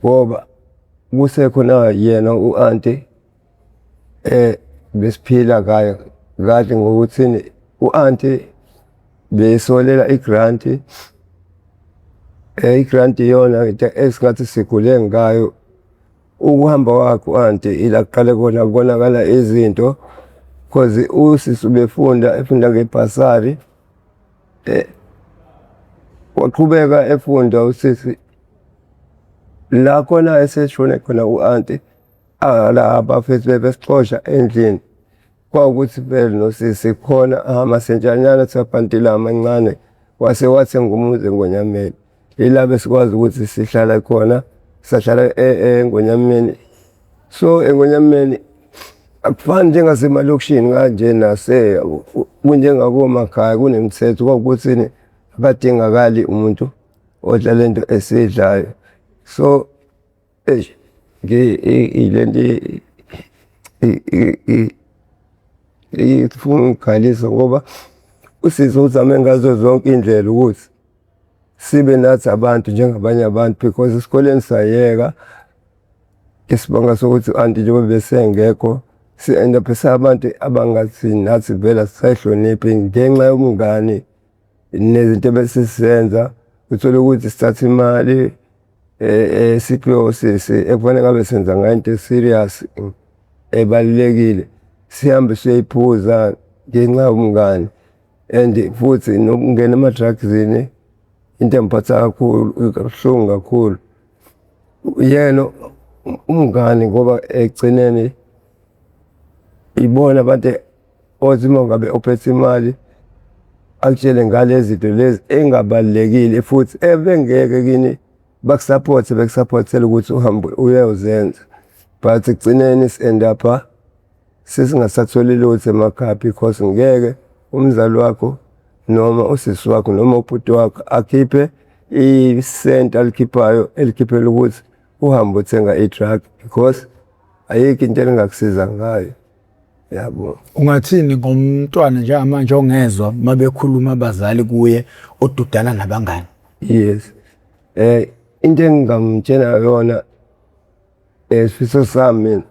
ngoba kusekhona yena u-anti besiphila kayo kahle ngokuthini u-anti beyisolela i-grant, i-grant iyona into esingathi sikhule ngayo. Ukuhamba kwakhe u-anti ila kuqale khona kubonakala izinto cause usisi ubefunda efunda ngebhasari, waqhubeka efunda usisi la khona eseshone khona u-anti, la abafethu bebesixosha endlini. Kwawukuthi vele nosisi khona amasentshanyana athi amancane wase wathenga umuzi eNgonyameni. Ila besikwazi ukuthi sihlala khona, sahlala eNgonyameni. So eNgonyameni akufani njengasemalokishini kanje nase kunjengakomakhaya kunemithetho kwawukuthini akadingakali umuntu odla lento esiyidlayo. So eish lento ifuna ukungikhalisa ngoba usisi uzame ngazo zonke iy'ndlela ukuthi sibe nathi abantu njengabanye abantu because esikoleni sayeka isibanga sokuthi u-anti njengoba besengekho si-end up sabantu abangathi nathi vele asisayihloniphi ngenxa yobungani nezinto ebesizenza. Uthole ukuthi sithatha imali esiphiwe osisi ekufanele ngabe senza ngayo into e-serious ebalulekile, sihambe siyoyiphuza ngenxa yobungani and futhi nokungena ema-drugs-ini. Into engiphatha kakhulu kabuhlungu kakhulu yena umngani ngoba ekugcineni ibona abantu othi uma ngabe uphethe imali akutshele ngale zinto lezi engabalulekile futhi ebengeke kini bakusaphothe bekusaphothela ukuthi uhambe uyozenza, but ekugcineni si-end up-a sesingasatholi lutho emakhaya because ngeke umzali wakho noma usisi wakho noma ubhuti wakho akhiphe isenti alikhiphayo elikhiphela ukuthi uhambe uthenga i-drug because ayikho into elingakusiza ngayo, yabo. Ungathini ngomntwana njengamanje ongezwa uma bekhuluma abazali kuye odudana nabangani? Yes. Into engingamtshela yona, isifiso sami mina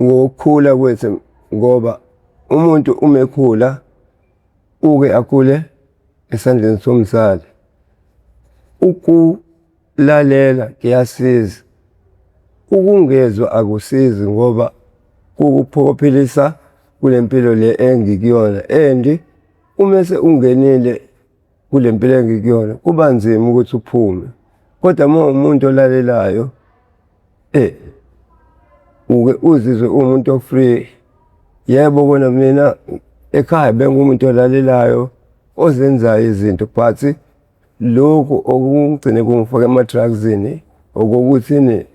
ngokukhula kwethu, ngoba umuntu uma ekhula uke akhule esandleni somzali. Ukulalela kuyasiza, ukungezwa akusizi ngoba kukuphokophelisa kule mpilo le engikuyona, and uma ungenile kule mpilo engikuyona kuba nzima ukuthi uphume. Kodwa uma uwumuntu olalelayo, uke uzizwe uwumuntu o-free. Yebo kona mina ekhaya bengumuntu olalelayo ozenzayo izinto, but lokhu okugcine kungifaka ema-drugs-ini okokuthini,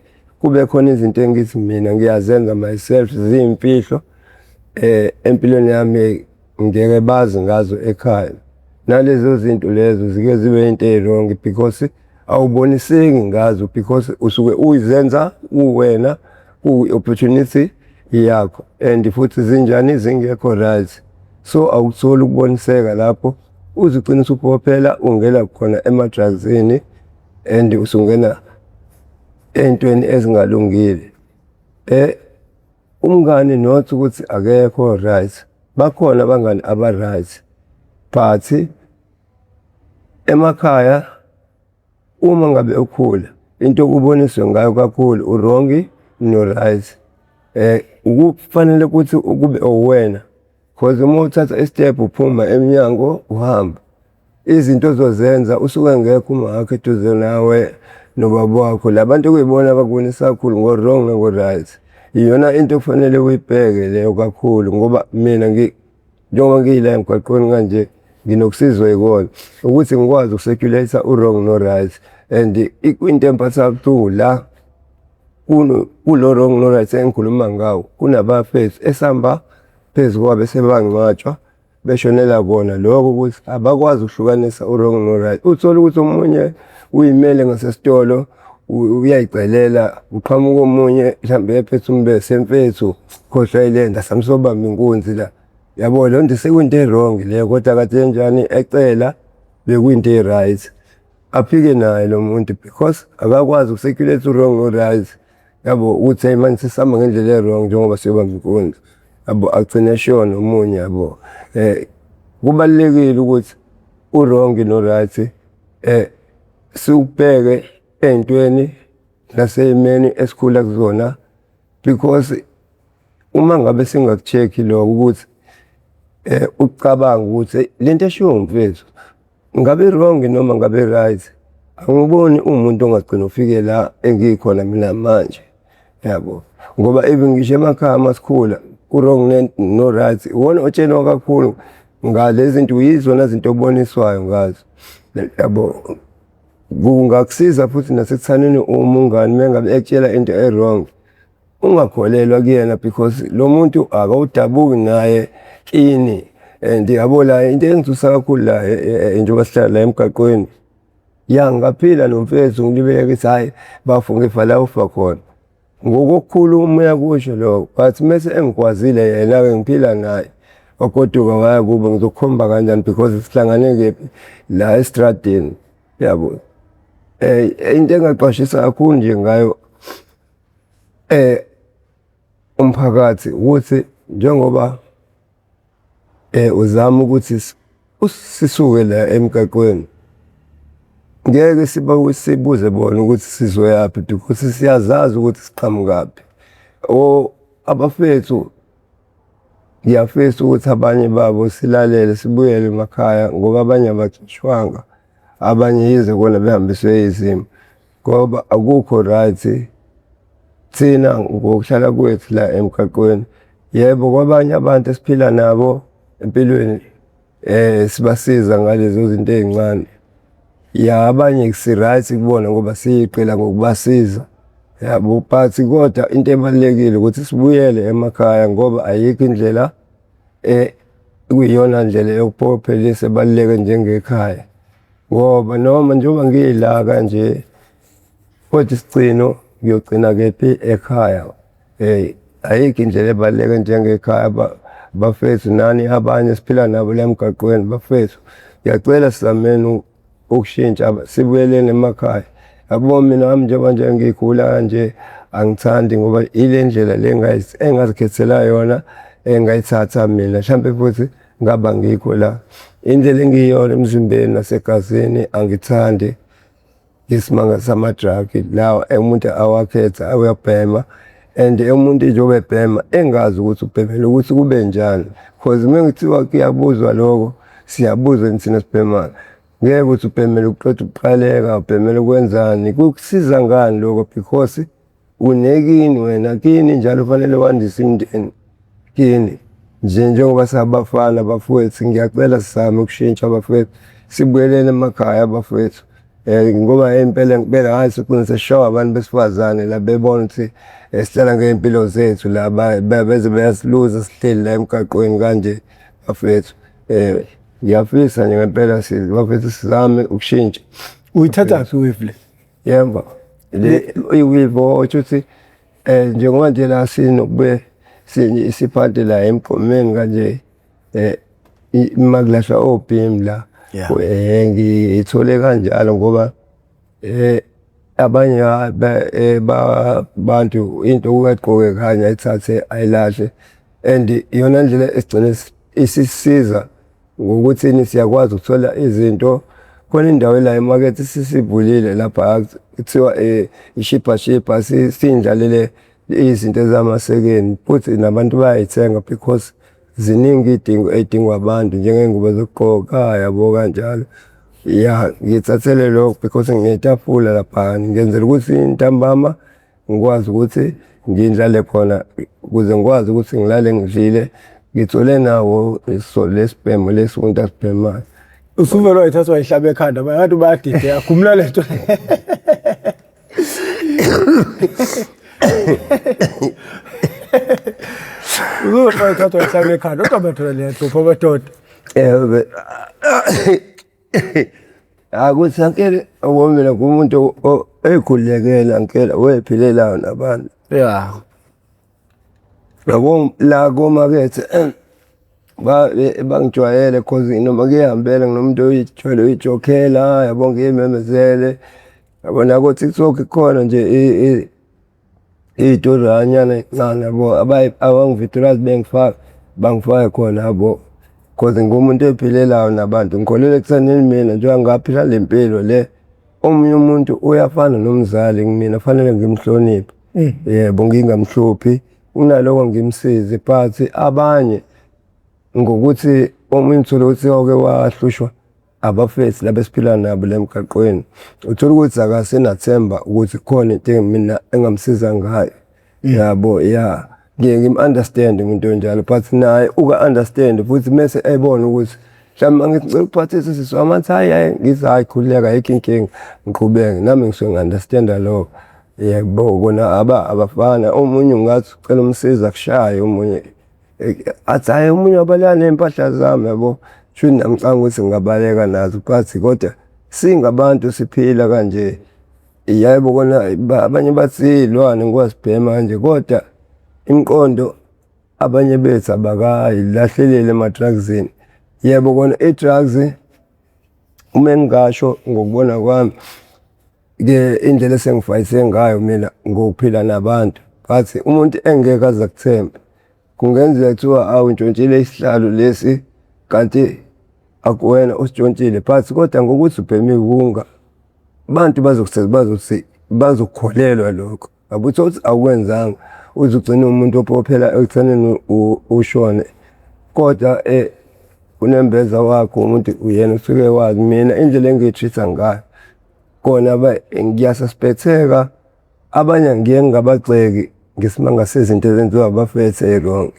kube khona izinto engithi mina ngiyazenza myself ziyimfihlo empilweni yami, ngeke bazi ngazo ekhaya. Nalezo zinto lezo zike zibe into eyi-wrong because awuboniseki ngazo because usuke uyizenza uwena, kuyi-opportunity yakho and futhi zinjani zingekho right. So awukutholi ukuboniseka lapho, uze ugcine usuphokophela ungena khona ema-drugs-ini and usungena ey'ntweni ezingalungile. Umngani not ukuthi akekho right, bakhona abangani aba-right, but emakhaya uma ngabe ukhula into okuboniswe ngayo kakhulu u-wrong no-right. Kufanele ukuthi kube uwena cause uma uthatha i-step uphuma emnyango uhamba, izinto ozozenza usuke engekho uma wakho eduze nawe nobaba wakho. La bantu okuyibona abakubonisa kakhulu ngo-wrong nango-right. Iyona into okufanele uyibheke leyo kakhulu ngoba mina njengoba ngila emgwaqweni kanje nginokusizwa yikona ukuthi ngikwazi uku-circulate u-wrong no-right, and into engiphatha kabuhlungu la kulo wrong no-right engikhuluma ngawo, kunabafethu esihamba phezu kwabo esebangcwatshwa beshonela kona lokho ukuthi abakwazi ukuhlukanisa u-wrong no-right. Uthole ukuthi omunye uyimele ngasesitolo uyayicelela, uqhamuka omunye mhlambe ephethe umbese, mfethu khohlwa yile nto samsobamba inkunzi la. Yabo leyo nto sekuyinto e-wrong leyo, kodwa kade enjani ecela bekuyinto e-right. Aphike naye lo muntu because akakwazi uku-circulate u-wrong no-right, yabo, ukuthi hhayi manje sesihamba ngendlela e-wrong njengoba siyobamba inkunzi, yabo, agcine eshona omunye, yabo. Kubalulekile ukuthi u-wrong no-right siwubheke ey'ntweni nasey'meni esikhula kuzona because uma ngabe singaku-check-i lokho ukuthi ucabange ukuthi lento eshiwo umfethu ngabe i-wrong noma ngabe i-right, angiboni uwumuntu ongagcina ufike la engikhona mina manje, yabo. Ngoba even ngisho emakhaya masikhula ku-wrong no-right iwona otshelwa kakhulu ngale zinto, yizona zinto oboniswayo ngazo, yabo. Kungakusiza futhi nasekuthanini umngani uma ngabe ekutshela into e-wrong, ungakholelwa kuyena because lo muntu akawudabuki naye kini, and yabo la into engithusa kakhulu la, njengoba sihlala la emgaqweni, ya ngingaphila nomfethu ngilibeke ngithi hhayi bafo ngifa la ufa khona. Ngokokukhuluma uyakusho lokho, but mese engikwazile yena-ke ngiphila naye wagoduka waya kubo, ngizokukhomba kanjani because sihlangane kephi, la estradini, yabo. Into engaqwashisa kakhulu nje ngayo umphakathi ukuthi njengoba uzama ukuthi sisuke la emgaqweni, ngeke sibuze bona ukuthi sizoyaphi because siyazazi ukuthi siqhamukaphi. Or abafethu ngiyafisa ukuthi abanye babo silalele sibuyele emakhaya ngoba abanye abagcotshwanga. Abanye yize kona behambiswe izimo ngoba akukho right thina ngokuhlala kwethu la emgaqweni. Yebo, kwabanye abantu esiphila nabo empilweni sibasiza ngalezo zinto ey'ncane. Ya, abanye si-right kubona ngoba siyiqela ngokubasiza yabo, but kodwa into ebalulekile ukuthi sibuyele emakhaya ngoba ayikho indlela ekuyiyona ndlela yokuphokophelisa ebaluleke njengekhaya. Ngoba noma njengoba ngila kanje kodwa isigcino ngiyogcina kephi ekhaya. Ayikho indlela ebaluleke njengekhaya bafethu nani abanye esiphila nabo la emgaqweni bafethu. Ngiyacela sizameni ukushintsha sibuyeleni emakhaya. Yabo mina nami njengoba nje ngikhula kanje angithandi ngoba ile ndlela le engazikhethela yona engayithatha mina mhlampe futhi ngaba ngikho la. Indlela engiyiyona emzimbeni nasegazini angithandi. Isimanga sama-drug lawa umuntu awakhetha uyabhema and umuntu njengoba ebhema engazi ukuthi ubhemela ukuthi kube njani cause uma kuthiwa kuyabuzwa lokho siyabuzwa thina sibhemayo. Ngeke uthi ubhemela ukuqeda ukuqaleka, ubhemela ukwenzani, kukusiza ngani lokho because unekini wena kini njalo fanele wandise imindeni kini. Nje njengoba sabafana bafowethu ngiyacela sizame ukushintsha bafowethu, sibuyeleni emakhaya bafowethu. Ngoba impela ngempela hhayi sigcine sesishawa abantu besifazane la bebona ukuthi sihlala ngey'mpilo zethu la beze bayasiluza sihleli la emgaqweni kanje bafethu. Ngiyafisa nje ngempela bafethu sizame ukushintsha. Uyithathaphi i-weave le? Yebo, le i-weave osho ukuthi njengoba nje la sinokube siphante la emgqomeni kanje uma kulahlwa obhimu la ngiyithole kanjalo ngoba abanye bantu into ukayigqoke kanye ayithathe ayilahle and iyona ndlela esigcine isisiza ngokuthini siyakwazi ukuthola izinto. Khona indawo la emakethe sisivulile lapha kuthiwa ishibha shibha siyindlalele izinto ezamasekeni futhi nabantu bayayithenga because ziningi iy'dingo ey'dingwa abantu njengey'ngubo zokugqoka yabo kanjalo. Ya, ngiyithathele lokho because nginetafula laphayana ngenzela ukuthi ntambama ngikwazi ukuthi ngindlale khona ukuze ngikwazi ukuthi ngilale ngidlile ngithole nawo lesibhemu lesi umuntu asibhemayo. Usuvele wayithatha wayihlaba ekhanda abantu bayadideka khumula le nto. Usuvele wayithatha wayihlaba ekhanda kodwa madoda niyahlupha madoda. Yebo. Akuthi ankele mina ngumuntu ekhululekela ankela wephilelayo nabantu. Yeah. Yabo la komakethe bangijwayele cause noma ngihambela nginomuntu oyijwayele uyijokhela yabo ngiyimemezele. Yabo nako-TikTok khona nje iy'toranyana ey'ncane yabo abangividiyorazi bengifaka bangifake khona yabo. Cause ngiwumuntu oy'philelayo nabantu ngikholelwa ekuthenini mina njengoba ngaphila le mpilo le, omunye umuntu uyafana nomzali kumina fanele ngimhloniphe. Yebo, ngingamhluphi kunaloko ngimsize but abanye ngokuthi omunye uthole ukuthi wake wahlushwa abafethu laba esiphila nabo la emgaqweni, uthola ukuthi akasenathemba ukuthi khona into mina engamsiza ngayo. Yabo, ya ngiye ngim-understand umuntu onjalo but naye uka-understand futhi mese ebona ukuthi mhlawumbe angithi ngicela ukuphathisa sisi wami athi hhayi hhayi, ngithi hhayi khululeka ayikho inkinga ngiqhubeke nami ngisuke ngi-understand-a lokho. Yebo, kona abafana omunye ungathi ucela umsiza akushaye omunye athi hhayi omunye wabaleka ney'mpahla zami yabo. Shuthi nami ngicabanga ukuthi ngingabaleka nazo but kodwa singabantu siphila kanje. Yebo kona abanye bathi siyilwane ngoba sibhema kanje kodwa imiqondo abanye bethu abakayilahleleli ema-drugs-ini. Yebo kona i-drugs uma ngingasho ngokubona kwami ke indlela esengifayise ngayo mina ngokuphila nabantu but umuntu engeke aze akuthembe kungenzeka kuthiwa awu ntshontshile isihlalo lesi kanti akuwena ositshontshile but kodwa ngokuthi ubheme iwunga abantu bazokuthi bazokukholelwa lokho. Yabo uthole ukuthi awukwenzanga uze ugcine umuntu ophokophela ekuthenini ushone kodwa. Unembeza wakho umuntu uyena usuke wazi. Mina indlela engiyi-treat-a ngayo kona ngiyasuspecteka, abanye ngiye ngingabagxeki ngesimanga sezinto ezenziwa abafethu ey'-wrong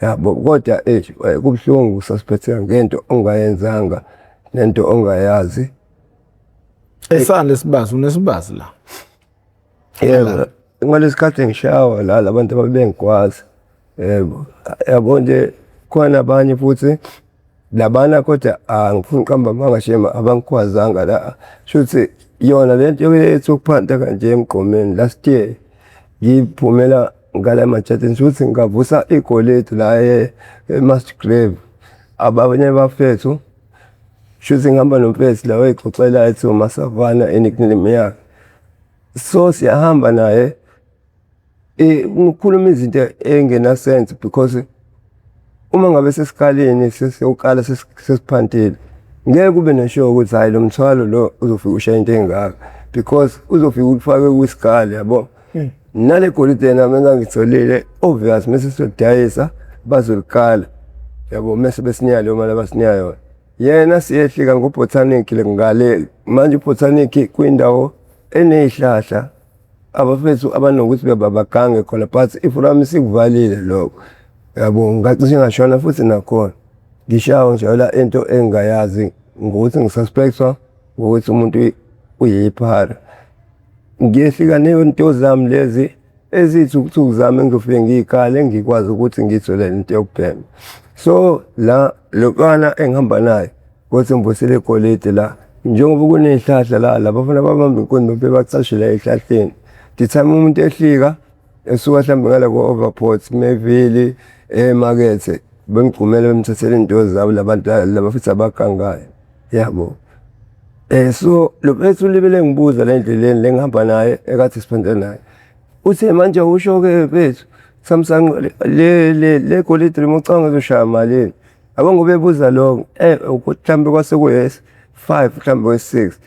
yabo, kodwa eish kubuhlungu ukususpecteka ngento ongayenzanga nento ongayazi. Esani lesibazi unesibazi la. Yebo, ngalesikhathi ngishawa la labantu ababengikwazi. Yebo, yabo nje khona abanye futhi labana kodwa angifuni ukuqamba amanga shame abangikhwazanga la. Shuthi yona lento yethu yokuphanta kanje emgqomeni last year ngiphumela ngala emajadini shuthi ngavusa igolide la e-Mass Grave. Abanye bafethu shuthi ngihamba nomfethu la oyixoxela ethi uMasavana i-nickname yakhe. So siyahamba naye ngikhuluma izinto ey'ngena-sense because uma ngabe sesikalini sesiyokala sesiphantile ngeke kube nesure ukuthi hhayi lo mthwalo lo uzofika ushaye into engaka because uzofika ulifake kwisikali yabo. Nale golide nami engangitholile obvious mese siyodayisa bazolikala yabo mese besinika leyo mali abasinika yona. Yena siyehlika ngo-botanic ngale manje u-botanic kuyindawo eney'hlahla abafethu abanokuthi bagange khona but ifuramu isikuvalile lokho yabo. Ngacishe ngashona futhi nakhona ngishawa ngijwayela into engingayazi ngokuthi ngisuspectwa ngokuthi umuntu uyiphara. Ngiyehlika ney'nto zami lezi eziyithukuthuku zami engizofike ngiy'kale ngikwazi ukuthi ngiyitholele into yokubhema. So la lo mfana engihamba naye ngothi ngivusile igolide la njengoba kuney'hlahla la labafana babamba inkunzi bebacashe la ey'hlahleni. The time umuntu ehlika esuka mhlawumbe ngala ko-Overport, Mayville, emakethe bemgqumela bemthathela iy'nto zabo labantu laba futhi abagangayo yabo. So lo mfethu ulibele ngibuza la endleleni le ngihamba naye ekade siphanda naye. Uthe manje awusho-ke mfethu Samsung le le le golide loma ucabanga uzoshaya malini? Yabo ngoba ebuza lokho mhlawumbe kwase kuyi-five mhlawumbe kwe-six.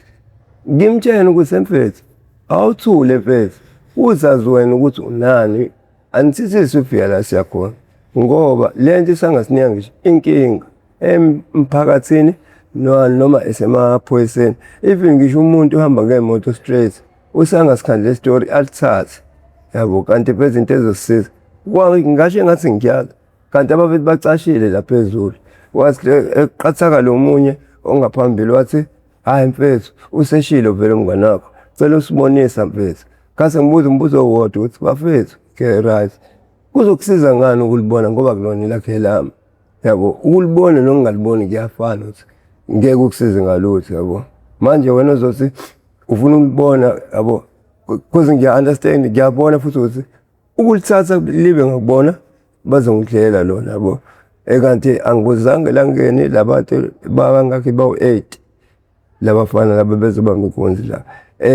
Ngimtshele ukuthi mfethu awuthule mfethu uzazi wena ukuthi unani anithithi sifika la siyakhona ngoba le nto isangasinika ngisho inkinga emphakathini noma esemaphoyiseni. Even ngisho umuntu uhamba ngemoto straight usangasikhandla isitori alithathe yabo, kanti phela izinto ezosisiza ngingasho engathi ngiyala kanti abafethu bacashile la phezulu. Wathi eqhathaka lo munye ongaphambili wathi hhayi mfethu useshilo vele umngani wakho, cela usibonisa mfethu. Ngase ngibuza umbuzo owodwa ukuthi bafethu okay right, kuzokusiza ngani ukulibona ngoba akulona elakhe lami yabo. Ukulibona nokungaliboni kuyafana ukuthi ngeke kukusize ngalutho yabo. Manje wena uzothi ufuna ukulibona yabo, cause ngiya-understand ngiyabona futhi ukuthi ukulithatha libe ngakubona bazongidlela lona yabo. Ekanti angibuzanga elangeni labantu bangakhi bawu-eight labafana laba bezobamba inkunzi la.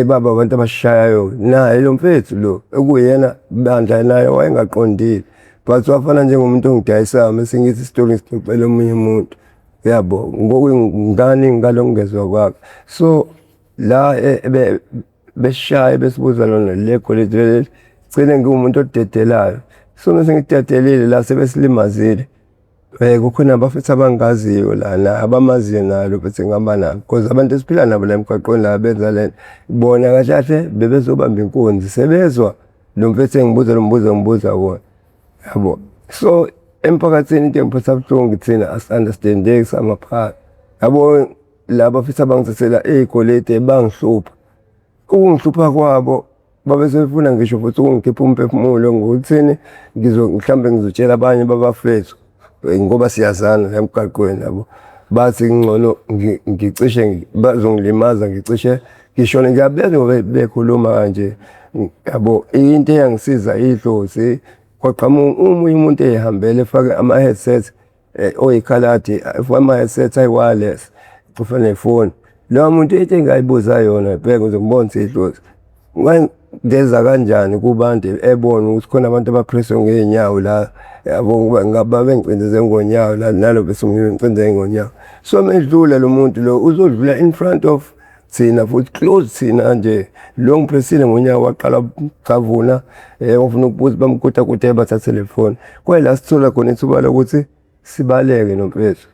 Baba abantu abashayayo naye lo mfethu lo ekuyena bandla naye wayengaqondile but wafana njengomuntu ongidayisayo mese ngithi isitori ngisixoxela omunye umuntu yabo, ngani ngalokungezwa kwakhe. So la besishaye besibuza lona le golide leli gcine ngiwumuntu odedelayo. So mese ngidedelile la sebesilimazile. Kukhona abafethu abangaziyo lana abamaziyo nalo futhi ngihamba nabo because abantu esiphila nabo la emgwaqweni la benza lento bona kahle kahle bebezobamba inkunzi sebezwa lo mfethu engibuza lo mbuzo engibuza wona yabo. So emphakathini into engiphatha buhlungu thina asi-understandeki samaphara yabo. Laba futhi abangithathela iy'kweleti bangihlupha, ukungihlupha kwabo babe sebefuna ngisho futhi ukungikhipha umphefumulo ngokuthini mhlawumbe ngizotshela abanye babafethu ngoba siyazana la emgaqweni yabo. Bathi kungcono ngicishe bazongilimaza ngicishe ngishone. Ngiyabezwa ngoba bekhuluma kanje yabo. Into eyangisiza idlozi kwaqhamuka omunye umuntu ey'hambele efake ama-headset oyikhaladi ama-headset ayi-wireless cofa nefoni. Loya muntu into engayibuza yona bheka ukuze ngibone ukuthi idlozi ngeza kanjani kubantu ebona ukuthi khona abantu abaphreswe ngey'nyawo la yabo, babengicindeze ngonyawo la nalo bese ngicindeze ngonyawo. So medlula lo muntu lo uzodlula in front of thina futhi close thina nje, lo ngiphresile ngonyawo waqala cavuna wafuna ukubuza bamkutakuta bathathe le foni. Kwayila sithola khona ithuba lokuthi sibaleke nomfethu.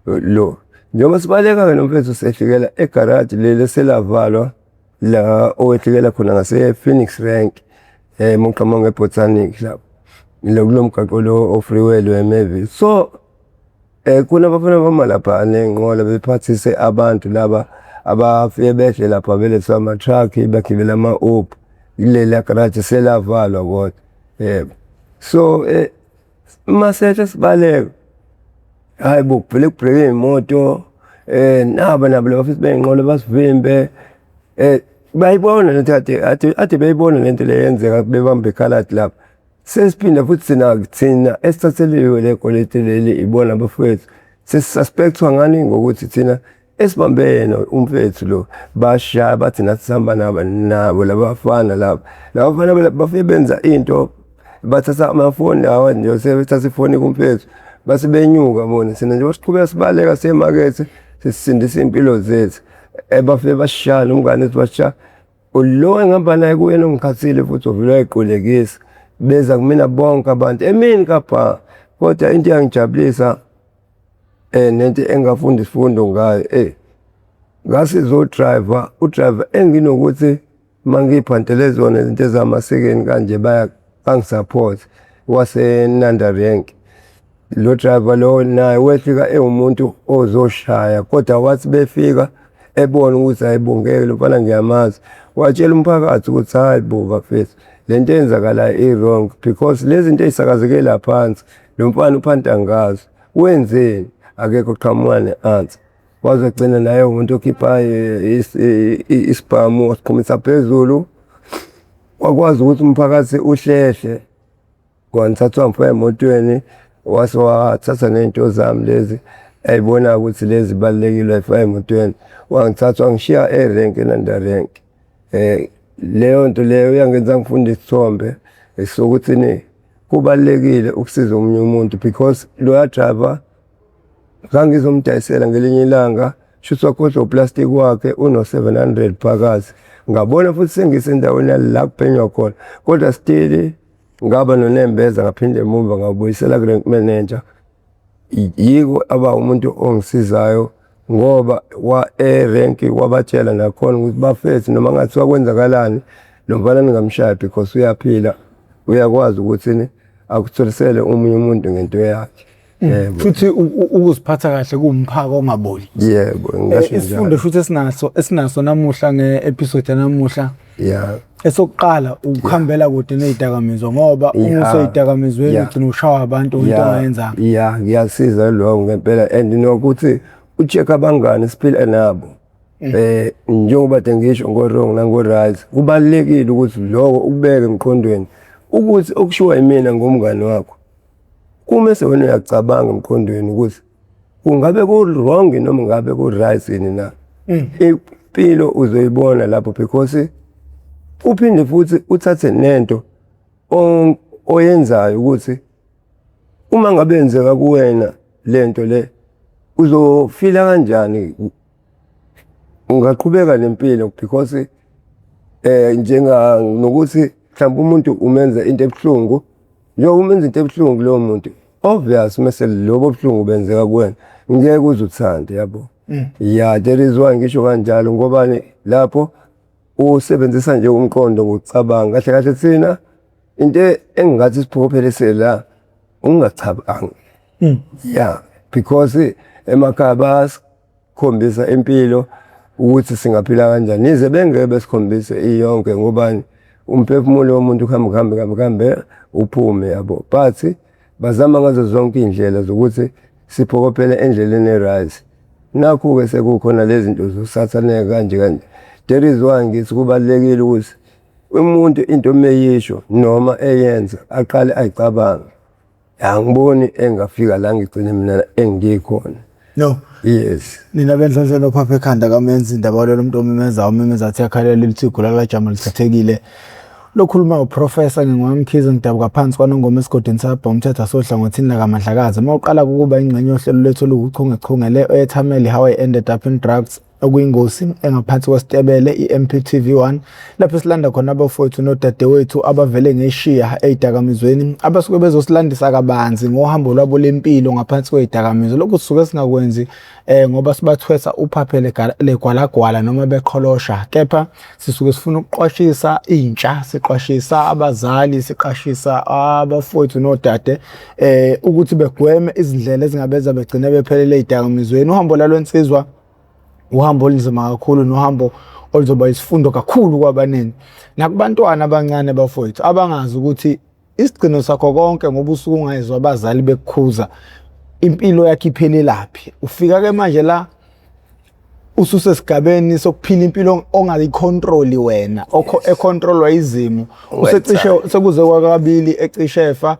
Lo njengoba sibaleka-ke nomfethu sehlikela egaraji leli eselavalwa la owehlikela khona ngase-Phoenix Rank um uqhamuka nge-Botanic lapho lo kulo mgaqo lo o-freeway lo eMayville. So khona abafana bama lapha ney'nqola bephathise abantu laba abafike behle lapha belethwe ama-truck bagibele ama-Uber kuleliya garaji selavalwa kodwa yebo. So masehla sibaleka hayi bo kuvele kubhreke iy'moto naba nabo laba futhi bey'nqola basivimbe bayibona lento kade ade ade beyibona lento le yenzeka bebambe ikhaladi lapha. Sesiphinda futhi thina thina esithatheliwe le koleti leli ibona abafowethu sesisuspectwa ngani ngokuthi thina esibambe yena umfethu lo bashaya bathi nathi sihamba nabo nabo labafana laba labafana bafike benza into bathatha amafoni lawa nje sebethatha ifoni kumfethu base benyuka bona thina nje basiqhubeka sibaleka siye emakethe sisindisa iy'mpilo zethu bafike basishaya nomngane wethu basishaya lo engihamba naye kuyena ongikhathile futhi uvele wayiqulekisa beza kumina bonke abantu emini kabha kodwa into eyangijabulisa nento engafunda isifundo ngayo ngasiza u-driver u-driver enginokuthi mangiyiphantele zona izinto ezamasekeni kanje baya bangisupport waseNanda Rank. Lo driver lo naye wehlika ewumuntu ozoshaya kodwa wathi befika ebona ukuthi hayi bo ngeke lo mfana ngiyamazi watshela umphakathi ukuthi hayi bo bafethu le nto eyenzakalayo i-wrong because lezi zinto ey'sakazeke la phansi lo mfana uphanta ngazo wenzeni akekho oqhamuka ne-answer wazogcina naye umuntu okhipha isibhamu wasiqhumisa phezulu wakwazi ukuthi umphakathi uhlehle wangithatha wangifaka emotweni wase wathatha ney'nto zami lezi ayibona ukuthi lezi zibalulekile wayifaka emotweni wangithatha wangishiya erenki eNanda Rank. Leyo nto leyo yangenza ngifunde isithombe sokuthini kubalulekile ukusiza omunye umuntu because loya driver ngangizomdayisela ngelinye ilanga shuthi wakhohlwa uplastiki wakhe uno-700 phakathi ngabona futhi sengisendaweni la kuphenywa khona kodwa still ngaba nonembeza ngaphinde emuva ngawubuyisela ku-rank manager yiko aba umuntu ongisizayo ngoba wa erenki wabatshela nakhona ukuthi bafethu noma ngathiwa kwenzakalani lo mfana ningamshaya because uyaphila uyakwazi ukuthi akutholisele omunye umuntu ngento yakhe. Yebo. Futhi ukuziphatha kahle kuwumphako ongaboli. Yebo, ngingasho njalo. Isifundo futhi esinaso namuhla nge-episode yanamuhla. Yeah. Esokuqala ukuhambela kude nezidakamizwa ngoba uma usey'dakamizweni ugcina ushawa abantu into ongayenzanga. Yeah, ngiyasiza lokho ngempela and nokuthi u-check abangani siphila nabo. Njengoba kade ngisho ngo-wrong nango-right, kubalulekile ukuthi lokho ukubeke emqondweni ukuthi okushiwo yimina ngomngani wakho uma sewena uyacabanga emqondweni ukuthi kungabe ku-wrong noma ngabe ku-right yini na. Impilo uzoyibona lapho because uphinde futhi uthathe nento oyenzayo ukuthi uma ngabe yenzeka kuwena lento le uzofila kanjani, ungaqhubeka nempilo because njenga nokuthi mhlawumbe umuntu umenza into ebuhlungu njengoba umenza into ebuhlungu lowo muntu obvious mase lobo buhlungu benzeka kuwena ngeke uze uthande yabo. Yeah, there is why ngisho kanjalo ngobani lapho usebenzisa nje umqondo ngokucabanga kahle kahle thina into engingathi siphokophelise la ungacabangi. Yeah, because emakhaya basikhombisa impilo ukuthi singaphila kanjani nize bengeke besikhombise iyonke ngobani umphefumulo womuntu kuhambe kuhambe kuhambe kuhambe uphume yabo but bazama ngazo zonke iy'ndlela zokuthi siphokophele endleleni e-right. Nakhu-ke sekukhona lezi zinto zosathaneka kanje kanje. That is why ngithi kubalulekile ukuthi umuntu into meyisho noma eyenza aqale ayicabange. Angiboni engafika la ngigcine mina engikhona. No. Yes. Nina benhlanhla nophapha ekhanda kamenzi indaba walelo umuntu omemezayo umemeza athi akhalela lithi igula lajama lichithekile. Lokhuluma uProfessor ngingoMkhize ngidabuka phansi kwaNongoma esigodini sakwaBhongumthetho asohlangothini lakaMandlakazi. Uma uqala ukuba ingxenye yohlelo lwethu oluwuchungechunge le oyethameli How I Ended Up in Drugs. okuyingosi engaphansi kwesitebele i-MPTV1 lapho silanda khona abafowethu nodadewethu abavele ngeshiya ey'dakamizweni abasuke bezosilandisa kabanzi ngohambo lwabo lempilo ngaphansi kwey'dakamizwa. Lokhu sisuke singakwenzi ngoba sibathwesa uphaphe legwalagwala noma beqholosha, kepha sisuke sifuna ukuqwashisa intsha, siqwashisa abazali, siqwashisa abafowethu nodade ukuthi begweme izindlela ezingabenza begcine bephelele ey'dakamizweni. Uhambo lalwensizwa uhambo olunzima kakhulu nohambo oluzoba isifundo kakhulu kwabaningi nakubantwana abancane bafowethu abangazi ukuthi isigcino sakho konke ngoba usuke ungayizwa abazali bekukhuza impilo yakho iphelelaphi. Ufika ke manje la ususesigabeni sokuphila impilo ongayicontroli wena, econtrolwa izimo. Usecishe sekuze kwakabili ecishe efa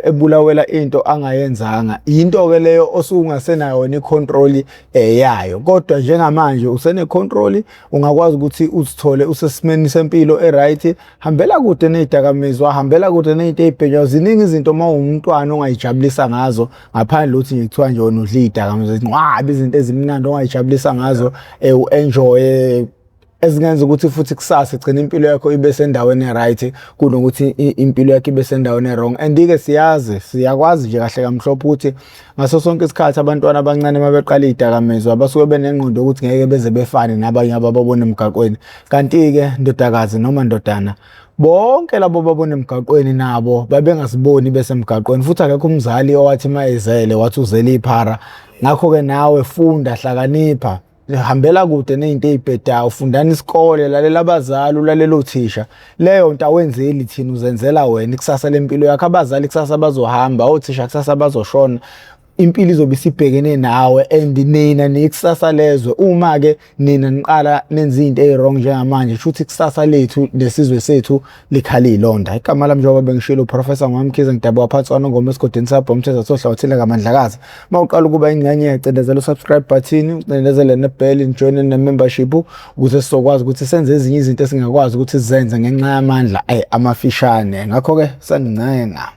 ebulawela into angayenzanga. Yinto ke leyo osuke ungasenayo wena icontrol yayo, kodwa njengamanje usene control, ungakwazi ukuthi uzithole usesimeni sempilo e-right. Hambela kude nezidakamizwa, hambela kude nezinto ezibhenywayo. Ziningi izinto uma uwumntwana ongayijabulisa ngazo ngaphandle ukuthi nje kuthiwa nje wena udla izidakamizwa. Zinqwabe izinto ezimnandi ongayijabulisa ngazo, u-enjoye, ezingenza ukuthi futhi kusasa igcine impilo yakho ibe sendaweni e-right kunokuthi impilo yakho ibe sendaweni e-wrong. And-ke siyazi, siyakwazi nje kahle kamhlophe ukuthi ngaso sonke isikhathi abantwana abancane uma beqala iy'dakamizwa basuke benengqondo yokuthi ngeke beze befane nabanye abababona emgaqweni. Kanti-ke ndodakazi noma ndodana, bonke labo babona emgaqweni nabo babengasiboni besemgaqweni, futhi akekho umzali owathi uma ezele wathi uzele iphara. Ngakho-ke nawe funda, hlakanipha, hambela kude ney'nto ey'bhedayo, fundani isikole, lalela abazali, ulalela othisha. Leyo nto awenzeli thina, uzenzela wena ikusasa lempilo yakho. Abazali kusasa bazohamba, othisha kusasa bazoshona, impilo izobe isibhekene nawe and nina niyikusasa lezwe. Uma-ke nina niqala nenza iy'nto ey'wrong njengamanje, kusho ukuthi ikusasa lethu nesizwe sethu likhala iy'londa. Igama lami njengoba bengishilo uProfessor Ngwamkhize, ngidabuka phansi kwaNongoma esigodini sabhomtheza sohla kaMandlakazi. Uma uqala ukuba ingxenye, cindezela u-subscribe button, ucindezele ne-bell, nijoyine ne-membership ukuze sizokwazi ukuthi senze ezinye izinto esingakwazi ukuthi sizenze ngenxa yamandla amafishane. Ngakho-ke sangincenga.